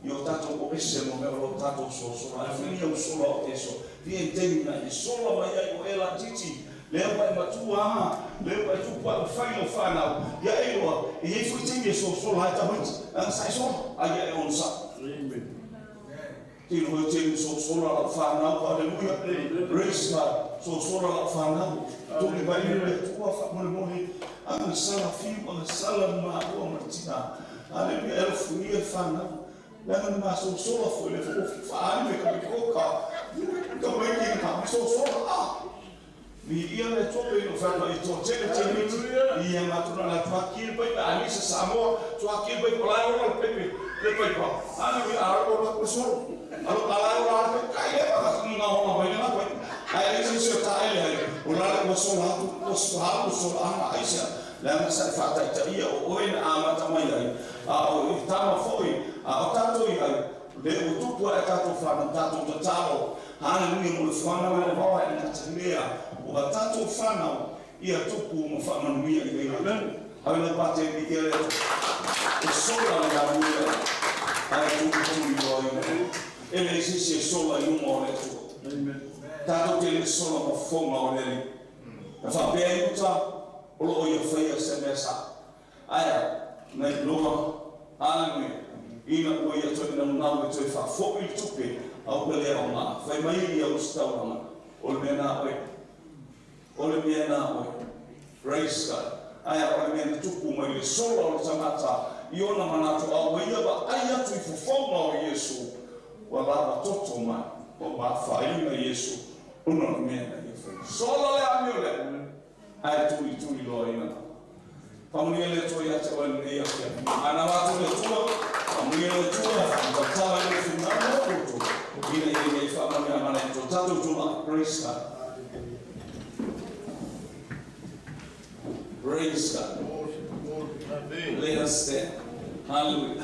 i o tatou o ese mo mea o lo tatou sosola. Ae fai au sola o te so. Fia i taimi na e sola mai ai o e laitiiti, lea ua e matua a, lea ua e tupu ae ua fai lau fanau, ia e iloa, e i ai foi taimi e sosola ai tamaiti, leaga sa e sola, a ia e onosai. Tino e tele sosola lau fanau, haleluia, praise God, sosola lau fanau, tuli mai le Atua faamolemole, agasala fiu, agasala le maua ma le tina, haleluia, e alofugia le fanau, leaga na masosola foi le foofi faaali me ka mikoka, ka maiki na masosola, ah. Viia le Atua pei ona fai mai toatele tele miti ia matuna la tuaki le paipa alisa Samoa tuaki le paipa la ola le pepe le paipa ana wi a ola ko solo alo ala ola le paipa kai le pa ka nga ola mai le paipa ai le se ta ele ai ola le ko solo atu ko solo ko solo ana aisa le ana sa fa ta ta ia o oe na amata mai ai a o i tama foi a o tatou i ai le o tupu ai tatou whanau tatou tatalo. Haleluia mo le whanau e vaoa e na te mea o a tatou whanau ia tupu ma faamanuia i le Atua. Ave lau pate e viia le Atua. E sola le galuega ae tulituli loa i luma. E leai se isi e sola i luma o le Atua. Tatou te le sola ma fofoga o le Alii. Na faapea i uta o lo o ia faia se mea sa. Ae a? Na iloa. Haleluia. Ina ua ia toe naunau e toe faafoi le tupe a ua le aoga. Fai mai ia ositaulaga, o le mea na oe. O le mea na oe. Praise God. Ae a? O le mea na tupu mai le sola o le tagata i ona manatu a ua ia vaai atu i fofoga o Iesu, ua lava toto mai, ua mafaaina Iesu ona o le mea na ia faia. Sola le amio lea, ae tulituli loa ina. Faamanuia le Atua ia te oe lenei afiafi. Manao atu le Atua, faamanuia le Atua, faamautatala i lou finagalo o outou, ina ia i ai faamanuiaga i to tatou tulaga. Praise God. Praise God. Let us stand. Hallelujah.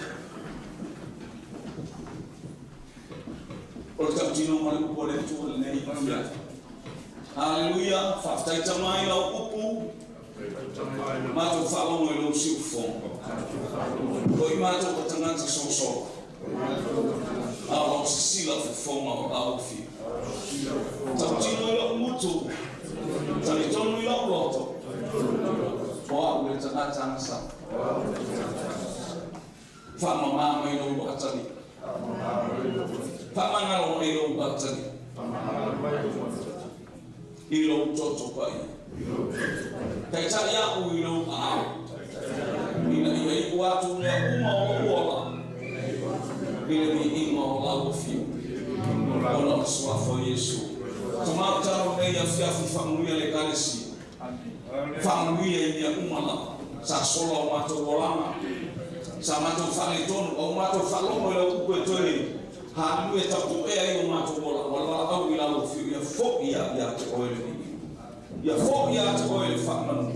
O le tautino ma le upu a le Atua lenei afiafi. Hallelujah. Faafetai tama i lau upu. Matou faalogo i lou siufofoga. O i matou o tagata solosolo. A o lau sisila fofoga o lau afio. Tautino i lou gutu. Talitonu i lou loto. O au le tagata agasala. Faamama mai lou atalii. Faamagalo mai lou atalii. I lou toto paia. Taitai a'u i lou aao, ina ia iu atu mea uma o lou ola i le viiga o lau afio, ona o le Suafa o Iesu. Tamau talo nei afiafi faamanuia le Ekalesia, faamanuia i mea uma lava sa sola o matou olaga, sa matou faaletonu, a ua matou faalogo i lau upu e toe haleluia tautuea ai o matou ola, ua valaau i lau afio, ia fo'i ia te oe le viiga. Ia fo'i ia te oe le faamanu.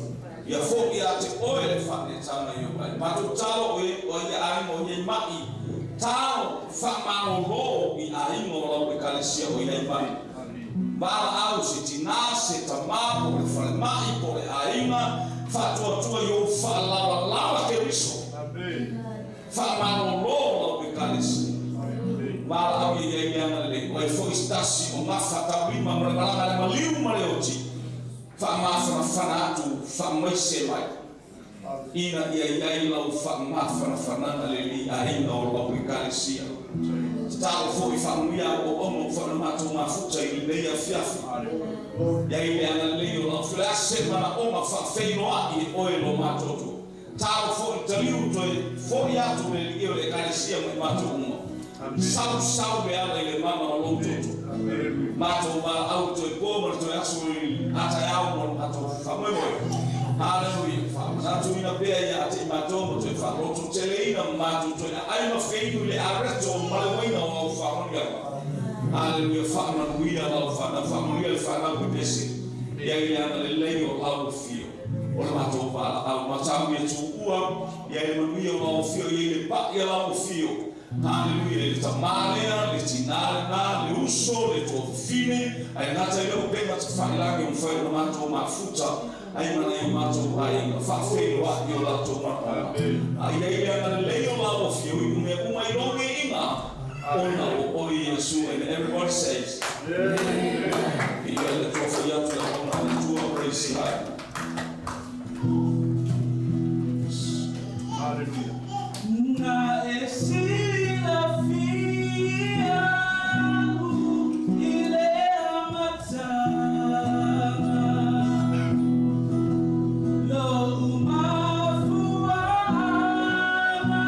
Ia fo'i ia te oe le faaneetaga i ou ai. Matou talo o o ia aiga o iai ma'i, talo faamalolo i aiga o lau Ekalesia o iai ma'i. Valaau se tinā, se tamā, po le falemai, po le aiga, faatuatua i ou faalalalala Keriso. Faamalōlō lau ekalesia. Valaau ia iai le agalelei, o ai foʻi se tasi o gafatauima ma le malaga le maliu ma le oti. Faamafanafana atu, faamaise mai. Ina ia iai lau faamafanafanaga lelei aiga o lau ekalesia. Tatalo foʻi faamanuia auauauga ua faapea ona matou mafuta i lenei afiafi. Iai le agalelei o lau afio, o le a se manaoga faafeiloaʻi e oe lo matou Atua. Talo foʻi taliu toe foʻi atu le alii o le ekalesia ma i matou uma. Sau sau le ala i le mana o lou toto. Matou valaau i toe po ma le toe aso i a taeao mo le matou faamoemoe. Haleluia. Faamanatuina pea ia te i matou ma toe faalototeleina ma matou toe aai ma feinu i le areto ma le uaina o au faamanuiaga. Haleluia. Faamanuia lau fanau, faamanuia le fanau pepese. Ia i le agalelei o lau afio. O le matou valaau matau ia tuua, ia i le manuia o lau afio, ia i le paʻi a lau afio. Haleluia. I le tamā lea, le tinā lenā, le uso, le tuafafine, ae gata i le upega tafailagi o mafai ona matou mafuta ai ma nai o matou aiga, faafeiloaʻi o latou manaoga. A ia i le agalelei o lau afio i mea uma i lou viiga, ona o oe Iesu. And everybody says, Viia le Atua, fai atu le auauna a le Atua, praise God. Na e silafia au i le amataga, lou mafuaaga,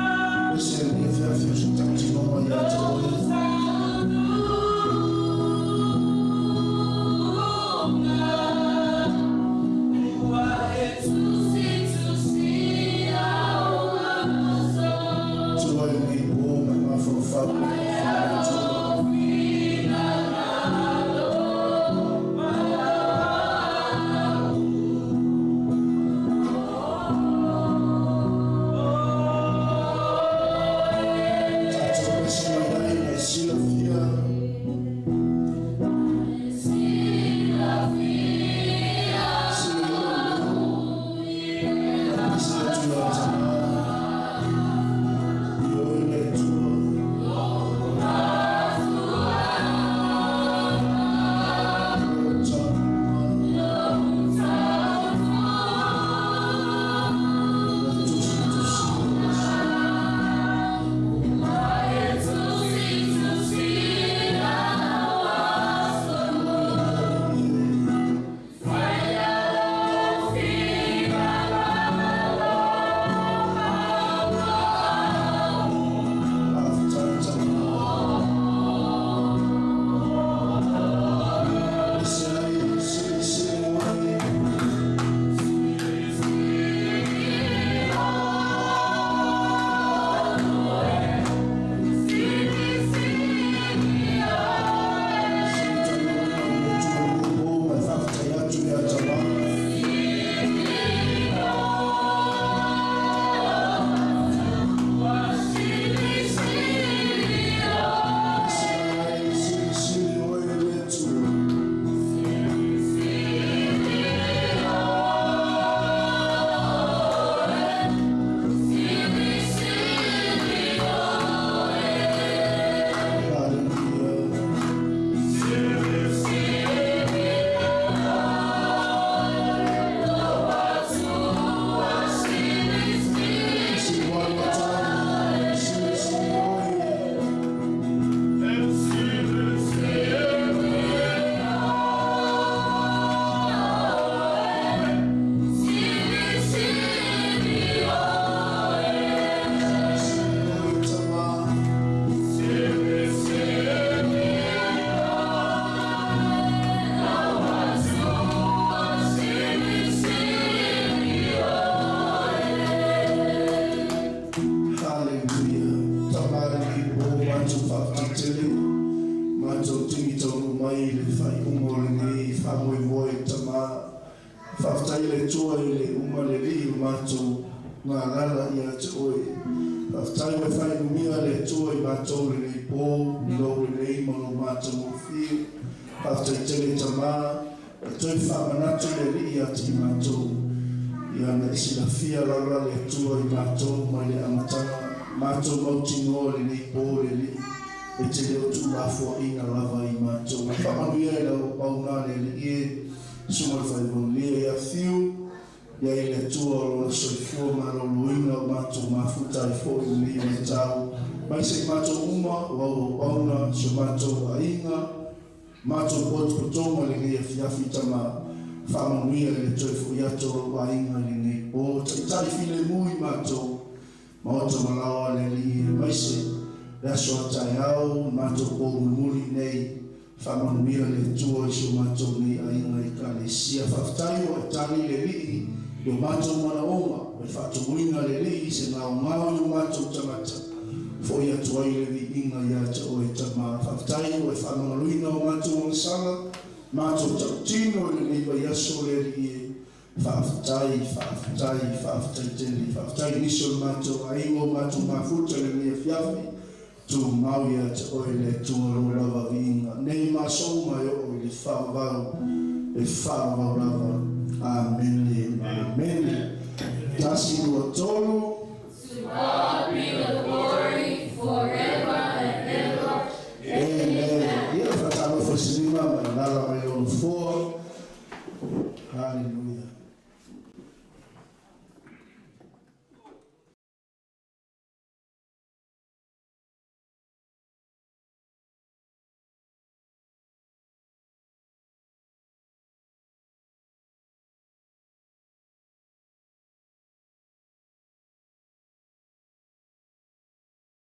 Ese lenei afiafi o se tautinoga ia te lou oe. taunuuga, ua e tusitusia au aso. Tua i lenei po ma le mafaufau ma le Atua. Tatou pese mai ai na e silafia. Sila leo leo. Na pese atu ia tamā. I oe le Atua. Lou taunuuga. Ua tusitusia. Hallelujah. Sing one more time. Sing, sing, oh yeah. Sing, oh, Tama. Hallelujah. Tamari po matou faafetai matou tigi taunuu mai i le faaiuga o lenei faamoemoe tamā. Faafetai le Atua i le uma lelei o matou galala ia te oe. Faafetai ua e faaiumia le Atua i matou lenei po, lou lelei ma lou matagofie. Faafetai tele tamā e toe faamanatu le Alii ia te i matou. Ia na e silafia lava le Atua i matou mai le amataga, matou mautinoa lenei po le Alii e te le o tuulafoaina lava i matou. Faamanuia i lau auauna le Alii e, Susuga i le Faivanulia ia Fiu, ia i le Atua o lona soifua maloloina o matou mafuta ai foi i lenei vaitau, mai se i matou uma o au auauna, si o matou aiga, matou potopotoga i lenei afiafi tama faamanuia i le toe foi atu o lou aiga i lenei po. Taitai filemu i matou maota ma laoa le Alii aemaise le aso a taeao, matou po mulimuli nei. Faamanuia le Atua i si o matou nei aiga Ekalesia. Faafetai ua e tali le Alii i o matou manaoga, ua e faatumuina le Alii i se gaogao i o matou tagata. Foi atu ai le viiga ia te oe Tama. Faafetai ua e faamagaloina o matou agasala, matou tautino i lenei vaiaso le Alii e. Faafetai, faafetai, faafetai tele. Faafetai i nisi o le matou aiga ua matou mafuta i lenei afiafi. Tumau ia te oe le Atua lou lava viiga, nei ma aso uma e oo i le faavavau, le faavavau lava. Amene, amene. Tasi, lua, tolu. To God be the glory forever and ever. Amen. Ia, faatalofa i se lima ma le alaala mai lou Nofoa. Haleluia.